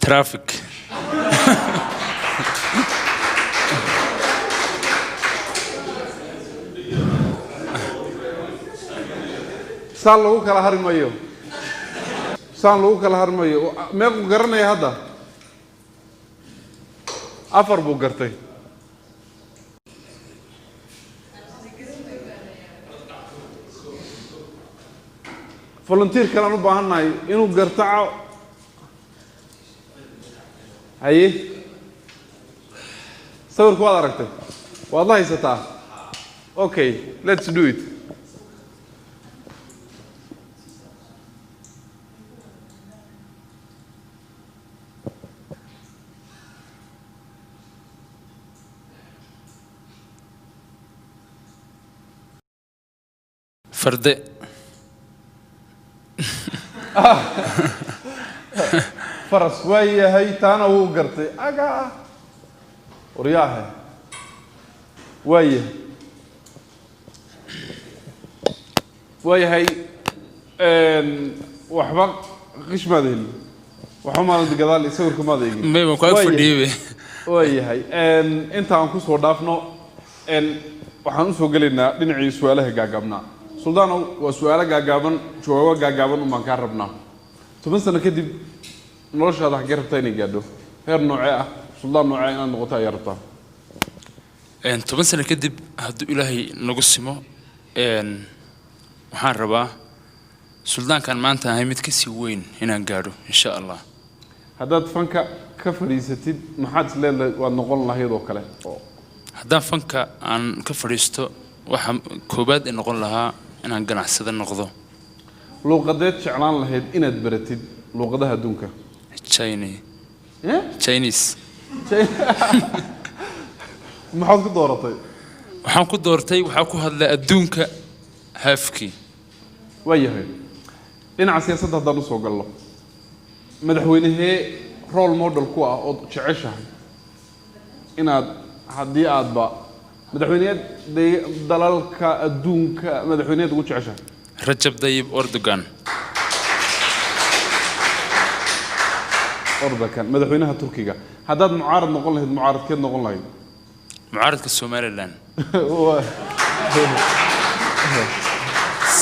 Traffic. Saan lagu kala hari mayo, saan lagu kala hari mayo. Meequu garanaya hadda? Afar buu gartay. Volunteer kalean u baahannahay inuu garto. Haye, sawirka waad aragtay, waad la haysataa. Okay, let's do it. Farde. Faras waa yahay, taana wuu gartay. Aga waryaahe, waa yahay, waa yahay. Waxba qish maad helin, waxba maadan gadaal iyo sawirka maad eegin. May, waan ku ag Waa yahay. fadhiyey. Waa yahay. Inta aan kusoo dhaafno, waxaan usoo gelaynaa dhinacii su-aalaha gaagaabnaa. Suldaanow, waa su-aalo gaagaaban, jawaabo gaagaaban unbaan kaa rabnaa. 10 sano kadib noloshaada xaggee rabtaa inay gaadho? Heer noocee ah, suldaan noocee inaad noqoto ayaa rabtaa? 10 sano kadib hadduu Ilaahay nagu simo, waxaan rabaa suldaankan maanta ahay mid kasii weyn inaan gaadho, insha Allah. Haddaad fanka ka fadhiisatid, maxaad is leedahay waad noqon lahayd oo kale? Haddaan fanka aan ka fadhiisto, waxa koobaad ay noqon lahaa inaan ganacsado noqdo. Luuqadeed jeclaan lahayd inaad baratid, luuqadaha adduunka? China. Eh? Chinese. Maxaad ku dooratay? Waxaan ku doortay, waxaa ku hadla adduunka haafkii. Waa yahay. Dhinaca siyaasadda haddaan usoo galno, madaxweynehee role model ku ah ood jeceshahay inaad, haddii aadba madaxweyneed dalalka adduunka, madaxweyneed ugu jeceshahay? Rajab Dayib Erdogan. Erdogan, madaxweynaha Turkiga. Haddaad mucaarad noqon lahayd, mucaaradkeed noqon lahayd? Mucaaradka Somaliland.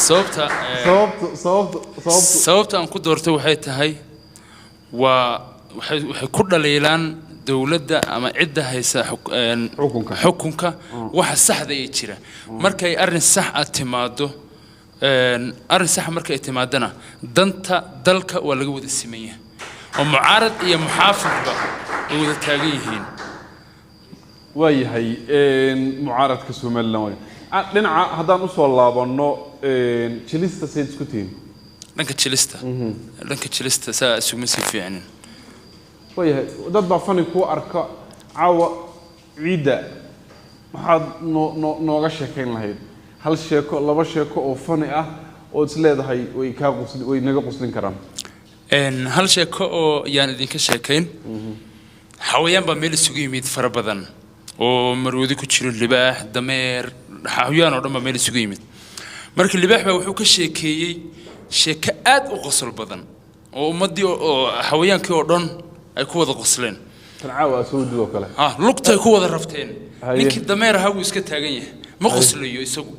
Sababta Sababta? Sababta aan ku doortay waxay tahay waa waxay ku dhaliilaan dowladda ama cidda haysa Xukunka. Xukunka, waxa saxda ee jira. Markay arrin sax ah timaado, arrin sax markay timaadana, danta dalka waa laga wada siman yahay oo mucaarad iyo muxaafidba ay wada taagan yihiin. Waa yahay, mucaaradka Somaliland waay. Dhinaca haddaan usoo laabanno, jilista sayd isku tihiin? Dhanka jilista saa isuguma sii fiicnin. Waa yahay. Dad baa fani kuu arka. Caawa ciidda maxaad noo nooga sheekayn lahayd? Hal sheeko, laba sheeko oo fani ah oo is leedahay way kaa qusli, way naga quslin karaan. Hal sheeko oo yaan idinka sheekayn. Xawayaan baa meel isugu yimid fara badan oo maroodi ku jiro, libaax, dameer, xawayaan oo dhan baa meel isugu yimid. Marka libaax baa wuxuu ka sheekeeyey sheeko aad u qosol badan oo ummaddii oo xawayaankii oo dhan ay ku wada qosleen. Tan caawa aad soo wadid oo kale. Ah, lugtay ku wada rafteen. Haye. Ninkii dameer ahaa wuu iska taagan yahay, ma qoslayo isagu.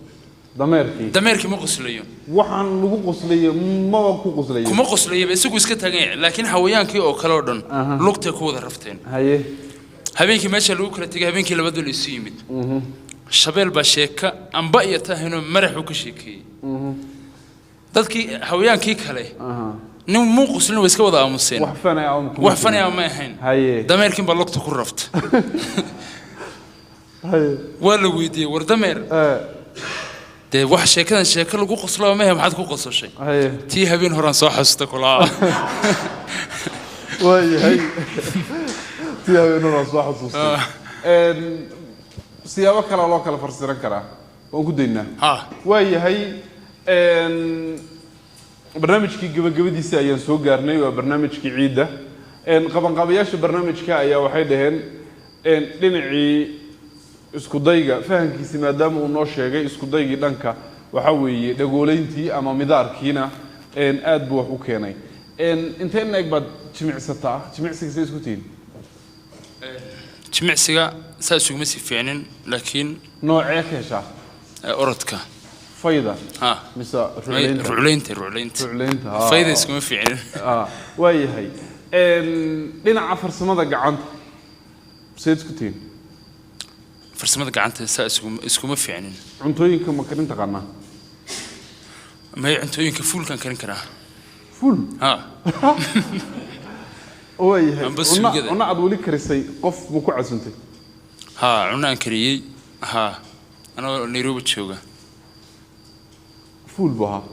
Dameerkii? Dameerkii ma qoslayo. Waxaan lagu qoslayo maba ku qoslayo. Kuma qoslayaba, isagu iska taagan yahay, laakiin xawayaankii oo kale oo dhan lugtay ku wada rafteen. Habeenkii meesha lagu kala tegay, habeenkii labadu la isu yimid. Shabeel baa sheeka amba iyo tahinoo maraxuu ka sheekeeyey. Dadkii xawayaankii kale nin muu qoslin, way iska wada aamuseen. Wax fanaya ama kuma Wax fanaya ma ahayn. Dameerkiin baa lugta ku rafta. Waa la weydiiyey, war dameer, dee wax sheekadan sheeko lagu qoslo ma ahe, maxaad ku qososhay? Tii habeen horaan soo xasuusta kulaa. Waayahay, tii habeenuna soo xasuustay. Siyaabo kale loo kala farsiran karaa, waan ku daynaa. Ha. Waayahay, barnaamijkii gabagabadiisa ayaan soo gaarnay. Waa barnaamijkii ciidda. Qabanqaabayaasha barnaamijka ayaa waxay dhaheen, dhinacii isku dayga fahankiisi maadaama uu noo sheegay isku daygii dhanka waxa weeye dhagooleyntii ama midaarkiina, aad buu wax u keenay. Intee in eg baad jimicsataa? Jimicsiga say isku tihiin? Jimicsiga saa isuguma sii fiicnin, laakiin Noocee ka heshaa? Orodka. Fayda? Ha. Mise rucleynta? Rucleynta, rucleynta. Rucleynta, ha. Fayda iskuma fiicnin. Waayahay. Dhinaca farsamada gacanta sayd isku tihiin? Farsamada gacanta saa iskuma fiicnin. Cuntooyinka ma karin taqaanaa? May, cuntooyinka fuulkan karin karaa. Fuul? Ha. Waayahay. Amba Cunno suugada. Cunno aad weli karisay qof ma ku casuntay? Ha, cunno aan kariyey, ha, anoo Nairobi jooga. Fuul buu ahaa?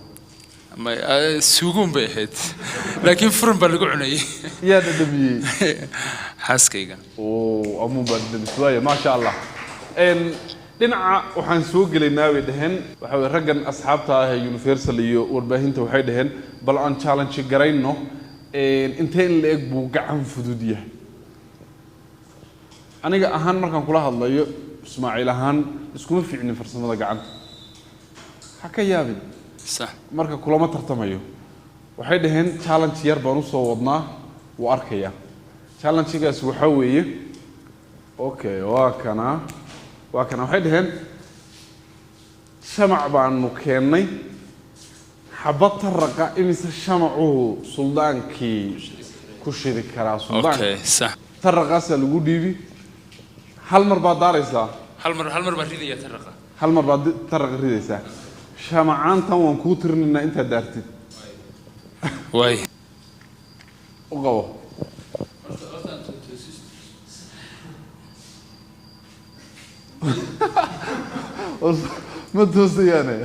May, suuguun bay ahayd, laakiin furin baa lagu cunayay. Yaa dhadhamiyey? Xaaskayga. Oo amuun baa dhadhamisay. Waaya, maasha Allah. Dhinaca waxaan soo gelaynaa bay dhaheen, waxa weye raggan asxaabta ah ee Universal iyo warbaahinta waxay dhaheen bal aan challenge garayno, intee in la eg buu gacan fudud yahay. Aniga ahaan markaan kula hadlayo, Ismaaciil ahaan, iskuma fiicnin farsamada gacanta, ha ka yaabin. Sax. Marka kulama tartamayo. Waxay dhaheen challenge yar baan usoo wadnaa, wuu arkayaa. Challengegaas waxaa weeye, okay, waa kana, waa kana. Waxay dhaheen shamac baanu keennay, xabad taraqa imise shamacuhu suldaankii ku shidi karaa suldaanka? Okay, sax. Taraqaasaa lagu dhiibi, hal mar baad daaraysaa. Hal mar, hal mar baan ridaya taraqa. Hal mar baad taraqa ridaysaa. Shamacaantan waan kuu tirinaynaa intaad daartid. Waay. U qabo. Ma toosayaane?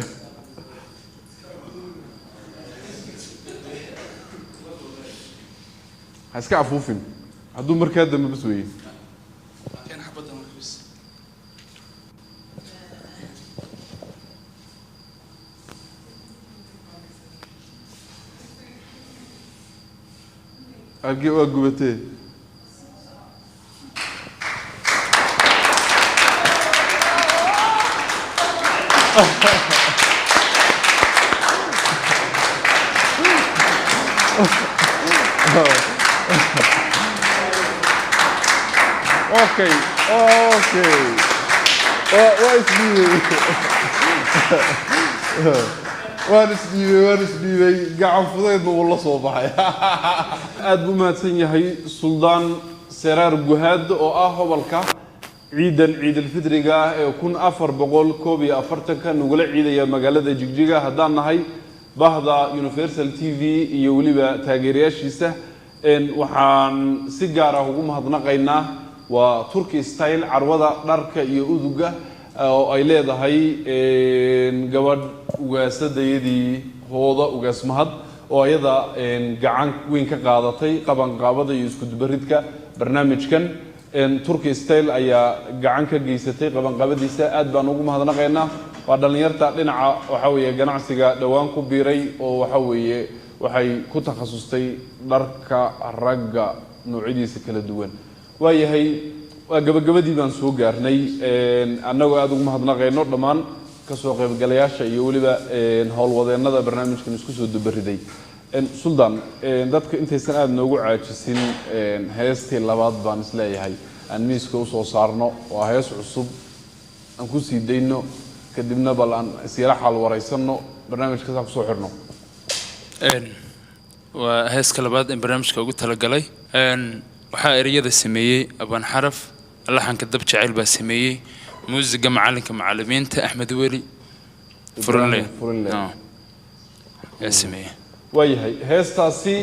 Ha iska afuufin, hadduu markaa dambe bas weeye. Halkii waa gubatee. Okay, waa isdhiibay, waan isdhiibay, waan isdhiibay. Gacan fudeydna wuu la soo baxay. Aad buu mahadsan yahay Suldaan Seraar Guhaad oo ah hobolka ciidan ciidalfidriga ah ee 1441-ka nagula ciidaya magaalada Jigjiga. Haddaan nahay bahda Universal TV iyo weliba taageerayaashiisa, waxaan si gaar ah ugu mahadnaqaynaa waa Turkey Style, carwada dharka iyo uduga oo ay leedahay gabadh ugaasadayadii Hooda Ugaas Mahad, oo ayada gacan weyn ka qaadatay qabanqaabada iyo isku dubaridka barnaamijkan. Turkey Style ayaa gacan ka geysatay qabanqaabadiisa, aad baan ugu mahadnaqaynaa. Waa dhallinyarta dhinaca waxa weeye ganacsiga dhowaan ku biiray, oo waxa weeye waxay ku takhasustay dharka ragga noocyadiisa kala duwan. Waayahay, waa gabagabadii baan soo gaarnay, annagoo aada ugu mahadnaqayno dhammaan kasoo qaybgalayaasha iyo weliba howlwadeennada barnaamijkan isku soo dubariday. Suldaan, dadka intaysan aada noogu caajisin, heestii labaad baan isleeyahay aan miiska usoo saarno. Waa hees cusub, aan ku sii dayno, kadibna bal aan isyara xaal waraysanno, barnaamijkaas aan kusoo xirno. Waa heeska labaad ee barnaamijka ugu talagalay. Waxaa ereyada sameeyey Abaan Xaraf, laxanka Dab Jacayl baa sameeyey, muusiga macalinka macalimiinta Axmed Weli Furinle. Furinle. Ayaa sameeyey. Waayahay, heestaasi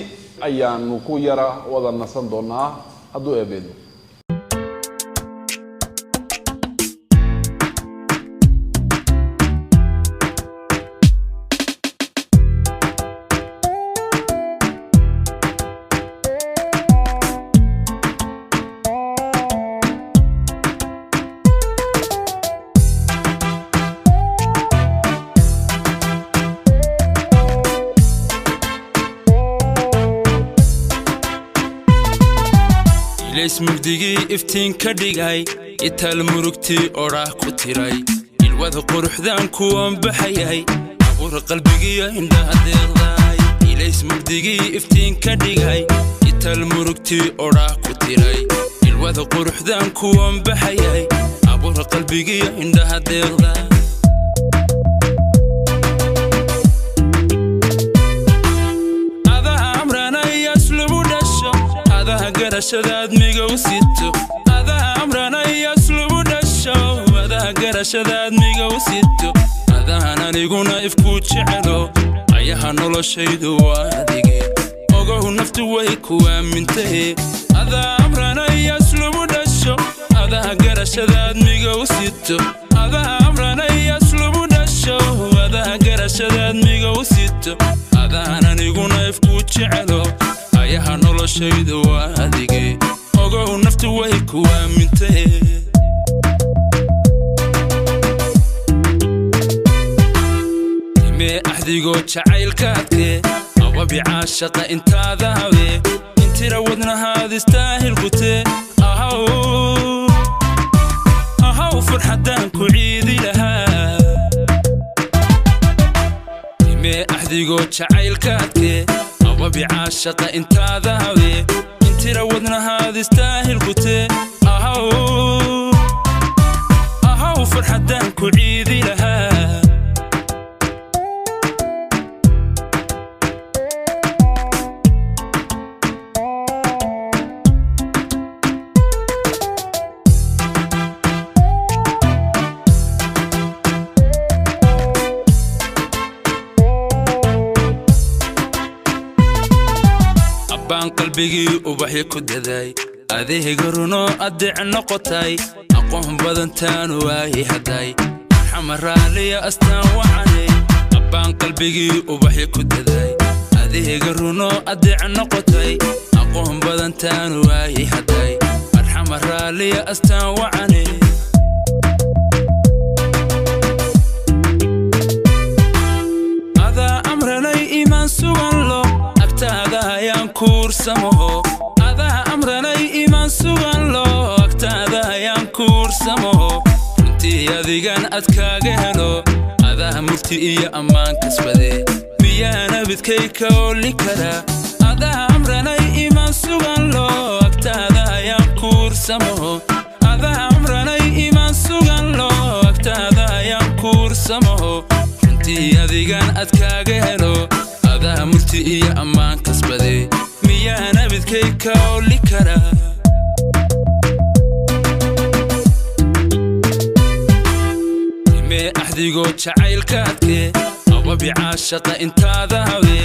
ayaanu ku yara wada nasan doonaa hadduu eebeedo. Ilays mugdigii iftiin ka dhigay, itaal murugtii odhaah ku tiray, ilwada quruxdaan kuwan baxayay, abuura qalbigiyo indhaha deeqdaay. Ilays mugdigii iftiin ka dhigay, itaal murugtii odhaah ku tiray, ilwada quruxdaan kuwan baxayay, abuura qalbigiyo indhaha deeqdaay. Adaha amranaya aslubu dhasho, adaha garashadaad migow sito. Adaha amranaya aslubu dhasho, adaha garashadaad migow sito. Adahan aniguna ifku jecelo, ayaha noloshaydu waa adige, ogow naftu way ku aamintahe. Adaa amranaya aslubu dhasho, adaha garashadaad migow sito. Adaha amranaya aslubu dhasho, adaha garashadaad migow sito. Adahan aniguna ifku jecelo, ayaha noloshaydu waa adige, ogow naftu way ku aamintahe. Axdigoo jacaylka adkee, ababi caashaqa intaada hawe, intira wadnahaad istaahil gutee. Ahaw ahaw, farxaddaan ku ciidi lahaa. Imee axdigoo jacaylka adkee, ababi caashaqa intaada hawe, intira wadnahaad istaahil gutee. Ahaw ahaw, farxaddaan ku ciidi lahaa. Abbaan qalbigii ubaxyo ku daday, adeega runo adeec noqotay, aqoon badan taanu waayi hadday, arxama raaliya astaan wacanay. Abbaan qalbigii ubaxyo ku daday, adeega runo adeec noqotay, aqoon badan taanu waayi hadday, arxama raaliya astaan wacanay. Adaa amranay imaan sugan lo agtaada ayaan kuursamaho. Adaa amranay imaan sugan lo agtaada ayaan kuursamaho. Runtii adigan adkaaga helo, adaa murti iyo ammaan kasbade, miyaana bidkay ka oli karaa? Adaa amranay imaan sugan lo agtaada ayaan kuursamaho. Adaa amranay imaan sugan lo agtaada ayaan kuursamaho. Runtii adigan adkaaga helo, adaa murti iyo ammaan kasbade, miyaana bidkay ka oli karaa? Imee axdigoo jacaylka adkee, ababi caashaqa intaada hawe,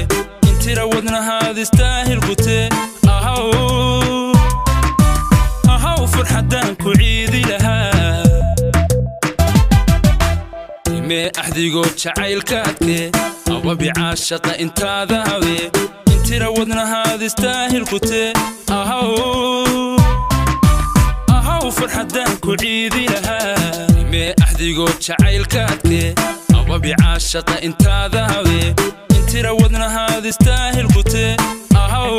intira wadnahaad istaahil gutee. Ahaw ahaw, farxaddaan ku ciidi lahaa. Imee axdigoo jacaylka adkee, ababi caashaqa intaada hawe, intira wadnahaad istaahil gutee. Ahaw ahaw, farxaddaan ku ciidi lahaa. Imee axdigoo jacaylka adkee, ababi caashaqa intaada hawe, intira wadnahaad istaahil gutee. Ahaw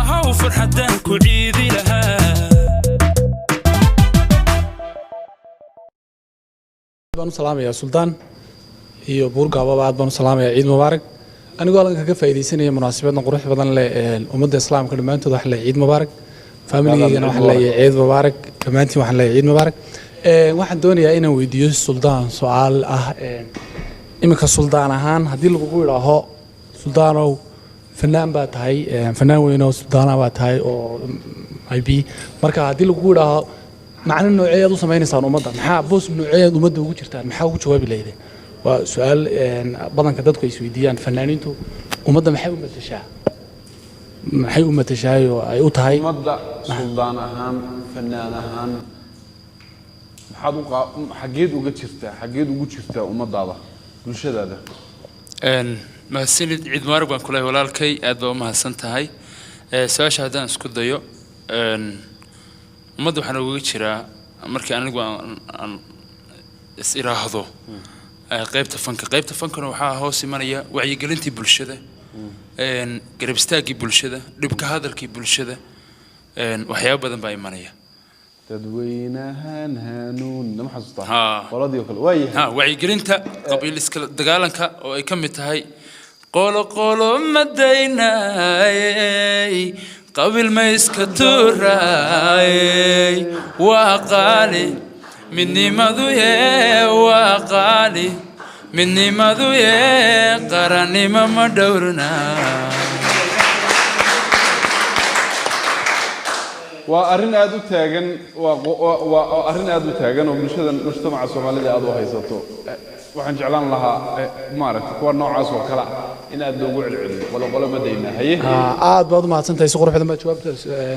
ahaw, farxaddaan ku ciidi lahaa. Baan u salaamayaa Suldaan iyo Buurgaababa, aad baan u salaamayaa. Ciid mubaarak. Anigoo halkan kaga faa'iidaysanaya munaasabaddan qurux badan leh, ummadda islaamka dhammaantood waxaan leeyahay ciid mubaarak. Faamiligeyana waxaan leeyahay ciid mubaarak. Dhammaantiin waxaan leeyahay ciid mubaarak. Waxaan doonayaa inaan weydiiyo Suldaan su-aal ah. Iminka Suldaan ahaan, haddii lagugu idhaaho Suldaanow fanaan baa tahay, fanaan weyn oo Suldaana baa tahay oo ib, marka haddii lagugu idhaaho macno noocee aad u samaynaysaan ummadda, maxaa boos noocee aad ummadda ugu jirtaan, maxaa ugu jawaabi lahaydeen? Waa su-aal badanka dadku ay isweydiiyaan: fanaaniintu ummadda maxay u matashaa, maxay u matashaay oo ay u tahay ummadda? Suldaan ahaan, fanaan ahaan, maxaad u xaggeed uga jirtaa, xaggeed ugu jirtaa ummadaada, bulshadaada? Mahadsanid, ciid mubaarak baan kulahay walaalkay, aad baa u mahadsan tahay. Su-aasha haddaan isku dayo, ummadda waxaan ugaga jiraa markii anigu aan is iraahdo qaybta fanka. Qaybta fankana waxaa hoos imanaya wacyigelintii bulshada, garab istaaggii bulshada, dhibka hadalkii bulshada, waxyaabo badan baa imanaya. Dadweynahan hanuun nama xasuustaa Haa. qoladii oo kale waayahay. Ha, wacyigelinta qabiil iskala dagaalanka oo ay ka mid tahay qolo qolo madaynayey, qabiil ma iska tuuraayey, waa qaali midnimadu yee, waa qaali midnimadu yee, qarannimo ma dhowrna. Waa arrin aada u taagan, waa qo- waa- waa waa arrin aada u taagan oo bulshada mujtamaca soomaalida aada u haysato. Waxaan jeclaan lahaa maaragtay kuwa noocaas oo kale ah in aada loogu celceliyo qolo qolo ma daynaa haye. Aad baad u mahadsantahay, si qurux badan baad jawaabta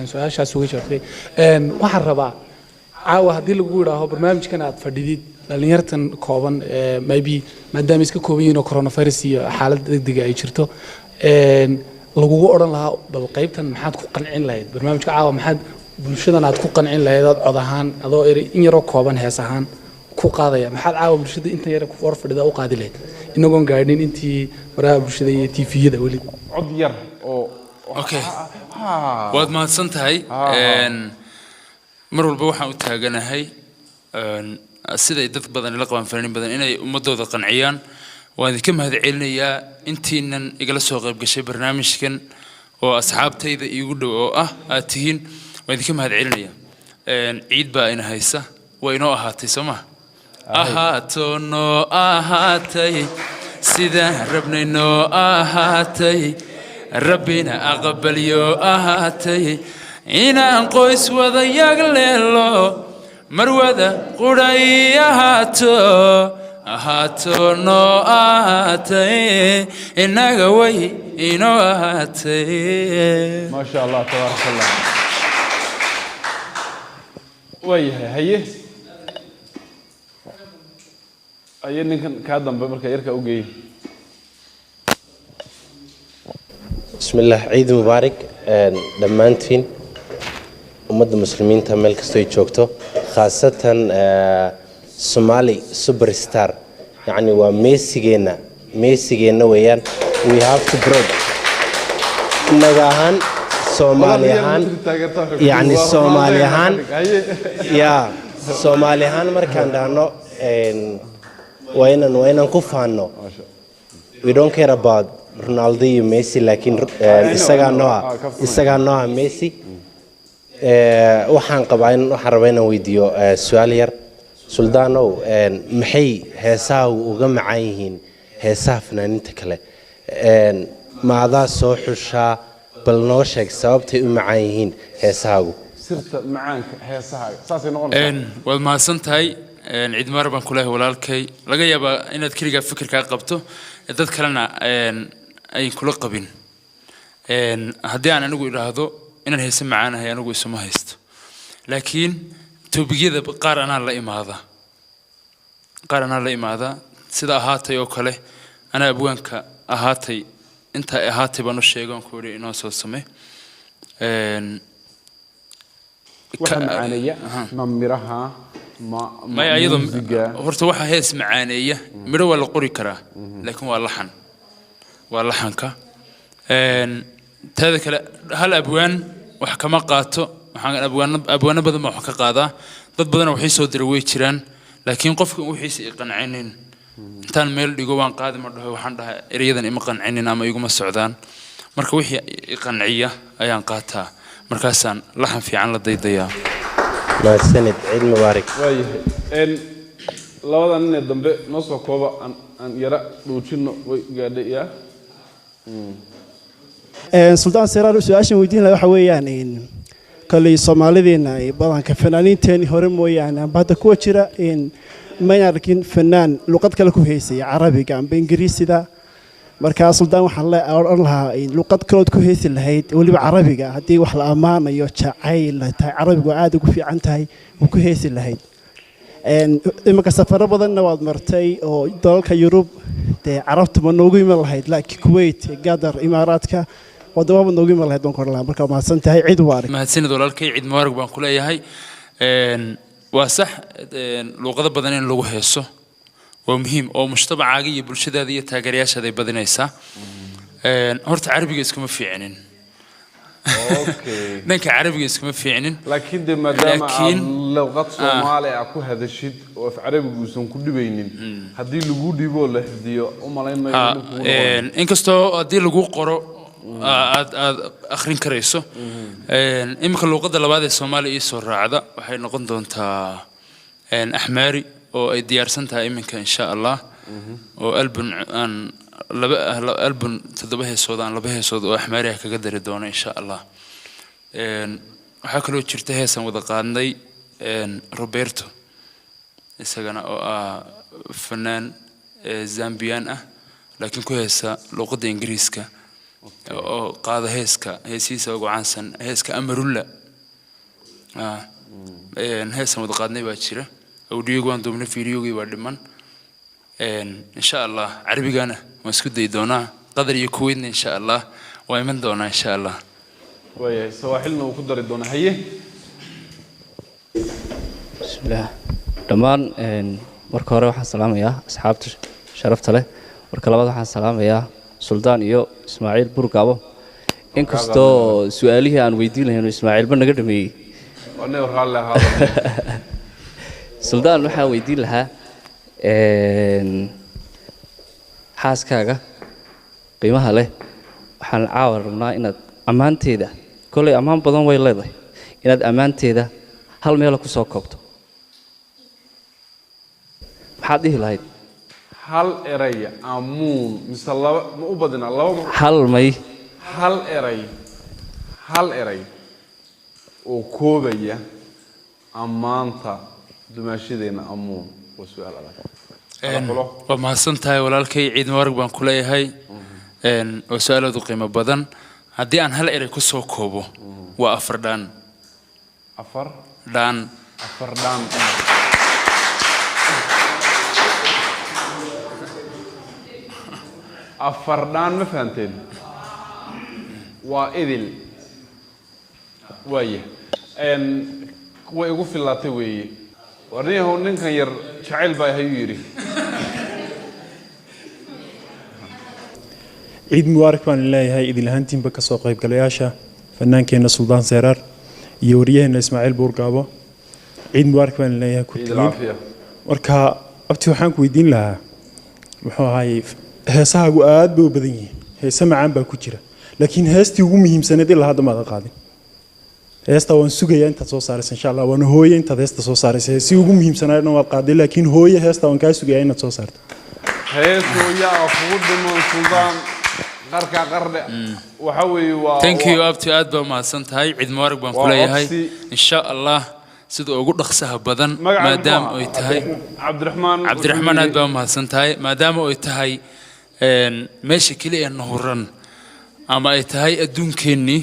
su-aashaas uga jawaabtay. Waxaan rabaa caawa haddii lagu idhaaho barnaamijkan aad fadhidid dhalinyartan kooban, maybe maadaama iska kooban yihiin oo coronavirus iyo xaalad degdega ay jirto, lagugu odhan lahaa bal qaybtan maxaad ku qancin lahayd barnaamijka caawa, maxaad bulshadan aad ku qancin lahayd, aad cod ahaan adoo eri in yaroo kooban hees ahaan Ku qaadaya, maxaad caawa bulshada intan yar ku hor fadhida u qaadi lahayd, inagoon gaadhin intii baraha bulshada iyo TV-yada weli? Cod yar oo Okay, waad mahadsan tahay. Mar walba waxaan u taaganahay siday dad badan ila qabaan, fanaaniin badan, inay ummadooda qanciyaan. Waan idinka mahadcelinayaa intiinan igala soo qayb gashay barnaamijkan oo asxaabtayda iigu dhow oo ah aad tihiin. Waan idinka mahadcelinayaa. Ciid baa ina haysa, waa inoo ahaatay, soo ma ahaato? Noo ahaatay sidaan rabnay, noo ahaatay, Rabbina aqbalyo ahaatay inaan qoys wada yagleelo, marwada qudhay ahaato, ahaato noo ahaatay, innaga way inoo ahaatay. Maasha Allah, tabaaraka Allah. Waayahay, haye haye, ninkan kaa dambe marka yarkaa u geeyey. Bismi illah, ciid mubaarak dhammaantiin ummadda muslimiinta meel kastoo ay joogto, khaasatan Somali superstar, yacni waa Messigeenna, Messigeenna weeyaan. We have to proud innaga ahaan, Soomaali ahaan, yacni Soomaali ahaan, ya Soomaali ahaan markaan dhahno waa inaan ku faanno. We don't care about Ronaldo iyo Messi, laakiin isagaa nooha Messi. Waxaan qabaa in waxaan rabaa inaan weydiiyo su-aal yar Suldaanow. Maxay heesaha uga macaan yihiin heesaha fanaaniinta kale? Ma adaa soo xushaa? Bal noo sheeg sababtay u macaan yihiin heesahaagu. Sirta macaanka heesahaaga saasay noqonaysaa. Waad mahadsan tahay. Ciid mubaarak baan kuleeyahay walaalkay. Laga yaabaa inaad keligaa fikirkaa qabto, dad kalena ayn kula qabin. Haddii aan anigu idhaahdo inaan heese macaanahay, anigu isuma haysto, laakiin topic-yada qaar anaa la imaada, qaar anaa la imaada, sida ahaatay oo kale. Anaa abwaanka ahaatay inta ahaatay baan u sheegay, aan ku idhi inoo soo samee. Waxa macaaneeya ma miraha ma Maya, iyadoo muusiga? Horta waxaa hees macaaneeya midho waa la qori karaa, laakiin waa laxan, waa laxanka. Teeda kale, hal abwaan wax kama qaato. Waxaan abwaano badan baan wax ka qaadaa, dad badan waxay soo dira way jiraan, laakiin qofka wixiisa i qancinin intaan meel dhigo waan qaadi ma dhaho. Waxaan dhahaa ereyadan ima qancinin ama iguma socdaan. Marka wixii i qanciya ayaan qaataa, markaasaan laxan fiican la daydayaa. Mahadsanid, ciid mubaarak. Waayahay. Labada nin ee dambe noo soo kooba, aan yara dhuujino, way gaadhay yaa. Suldaan Seraar, su-aashan weydiin lahaa waxa weeyaan kolley Soomaalideena badanka fanaaniinteeni hore mooyaane amba hadda kuwa jira mayn arkin fanaan luqad kale ku heysaya, Carabiga amba Ingiriisida. Markaa Suldaan, waxaan le odhan lahaa luqad kalood ku heesi lahayd, weliba Carabiga, haddii wax la ammaanayo, jacayl tahay, Carabigu aad ugu fiican tahay, oo ku heesi lahayd. Iminka safaro badanna waad martay oo dalalka Yurub, dee Carabta ma noogu iman lahayd? Laakiin Kuwait, Qatar, Imaaraadka, wadamaba noogu iman lahayd baan ku odhan lahaa. Marka waa mahadsan tahay, ciid mubaarak. Mahadsanid walaalkay, ciid mubaarak baan ku leeyahay. Waa sax, luuqado badan in lagu heeso waa muhiim oo mujtamacaaga iyo bulshadaada iyo taageerayaashaada ay badinaysaa. Horta Carabiga iskuma fiicinin. Dhanka Carabiga iskuma fiicnin. Laakiin dee maadaama aad luqad Soomaali ah ku hadashid oo af Carabigu uusan ku dhibaynin, haddii lagu dhibo oo la xifdiyo, u malayn mayo Ha, inuu kugu noqonayo. Inkastoo haddii lagu qoro aad aad akhrin karayso. Iminka luuqadda labaad ee Soomaaliya ii soo raacda waxay noqon doontaa Axmaari, oo ay diyaarsan tahay iminka insha Allah, oo album aan laba album 7 heesood aan 2 heesood oo Axmaari ah kaga dari doono insha Allah. Waxaa kaloo jirta heesaan wada qaadnay Roberto, isagana oo ah fanaan Zambian ah, laakiin ku heesa luuqadda Ingiriiska, oo qaada heeska, heesihiisa ugu caansan heeska Amarulla. Heesaan wada qaadnay baa jira. Audio-gu waan duubnay, video-gii waa dhiman. Insha Allah Carabigana waan isku dayi doonaa. Qatar iyo Kuwaitna insha Allah waa iman doonaa insha Allah. Waayahay, Sawaaxilna uu ku dari doonaa. Haye. Bismillaah. Dhammaan marka hore waxaan salaamayaa asxaabta sharafta leh. Marka labaad waxaan salaamayaa Suldaan iyo Ismaaciil Burgabo, inkastoo su-aalihii aan weydiin lahayn Ismaaciilba naga dhameeyey. Waa raalli ahaada. Suldaan, waxaan weydiin lahaa xaaskaaga qiimaha leh, waxaan caawa rabnaa inaad ammaanteeda, kolley ammaan badan way leedahay, inaad ammaanteeda hal meela ku soo koobto. Maxaad dhihi lahayd? Hal eray amuun mise laba? Ma u badinaa laba Hal may. Hal eray, hal eray oo koobaya ammaanta dumaashadeenna amuun, waa su-aal adag. Waa mahadsan tahay walaalkay, ciid mubaarag baan ku leeyahay. Waa su-aal aad u qiimo badan. Haddii aan hal erey kusoo koobo, waa afar dhaan. Afar dhaan. Afar dhaan. Afar dhaan, ma fahanteen? Waa idil waaya. Way igu fillaatay weeye. Warniyahow, ninkan yar jacayl baa hayuu yidhi. Ciid mubaarak baan leeyahay idil ahaantiinba kasoo qaybgalayaasha, fanaankeenna Suldaan Seeraar iyo waryaheena Ismaaciil Buurgaabo. Ciid mubaarak baan leeyahay Ciid kulligiin. Alcaafiya. Marka abti, waxaan ku weydiin lahaa, muxuu ahaayey, heesahaagu aad bay u badan yihiin, heese macaan baa ku jira, laakiin heestii ugu muhiimsaneed ilaa hadda maadan qaadin. Heestaa waan sugayaa intaad soo saaraysa, insha Allah. Waana hooye intaad heesta soo saaraysa. Heesii ugu muhiimsanaydna waad qaaday, laakiin hooye heestaa waan kaa sugayaa inaad soo saarto. Hees hooya ah kugu dhiman, Suldaan, qarka qardhe waxa weeye waa Thank you abti, aad baa mahadsan tahay, ciid mubaarak baan ku Waa leeyahay. codsi. Insha Allah sida ugu dhaqsaha badan Magacaaga maadaama muxuu ay ahaa? tahay Cabdiraxmaan wuxuu Cabdiraxmaan, aad yidhi- baa mahadsan tahay. Maadaama ay tahay meesha keliya ee nahuran ama ay tahay adduunkeennii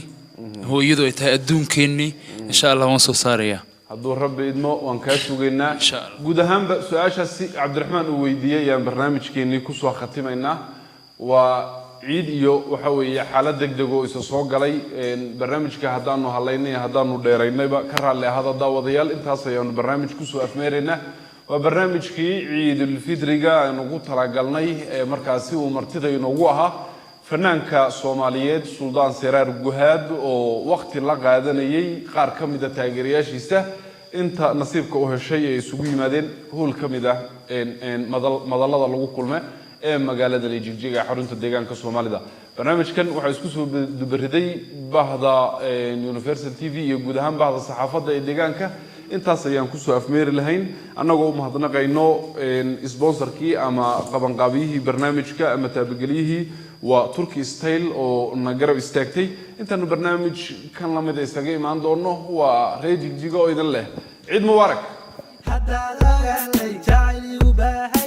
hooyadu, ay tahay adduunkeennii, insha Allah waan soo saarayaa. Hadduu Rabbi idmo, waan kaa sugaynaa. Guud ahaanba su-aashaasi Cabdiraxmaan uu weydiiyey ayaan barnaamijkeennii kusoo khatimaynaa. Waa ciid iyo waxa weeye xaalad degdeg oo isa soo galay. Barnaamijka haddaanu halaynay, haddaanu dheeraynayba, ka raalli ahaada daawadayaal. Intaas ayaanu barnaamij kusoo afmeeraynaa. Waa barnaamijkii ciidulfidriga aynu ugu talagalnay ee markaasi uu martida inoogu ahaa fanaanka Soomaaliyeed Suldaan Seraar Guhaad, oo waqti la qaadanayay qaar ka mid a taageerayaashiisa inta nasiibka u heshay ee isugu yimaadeen hool ka mid ah madallada lagu kulme ee magaalada Jigjiga ee xarunta deegaanka Soomaalida. Barnaamijkan waxaa isku soo dubariday bahda Universal TV iyo guud ahaan bahda saxaafadda ee deegaanka. Intaas ayaan kusoo afmeeri lahayn, annagoo u mahadnaqayno sponsorkii ama qabanqaabiyihii barnaamijka ama taabageliyihii, waa Turkey Style oo na garab istaagtay. Intaanu barnaamij kan lamida isaga imaan doono, waa reer Jigjiga oo idin leh ciid mubaarak. Haddaad ogaanay jacayl igu baahay.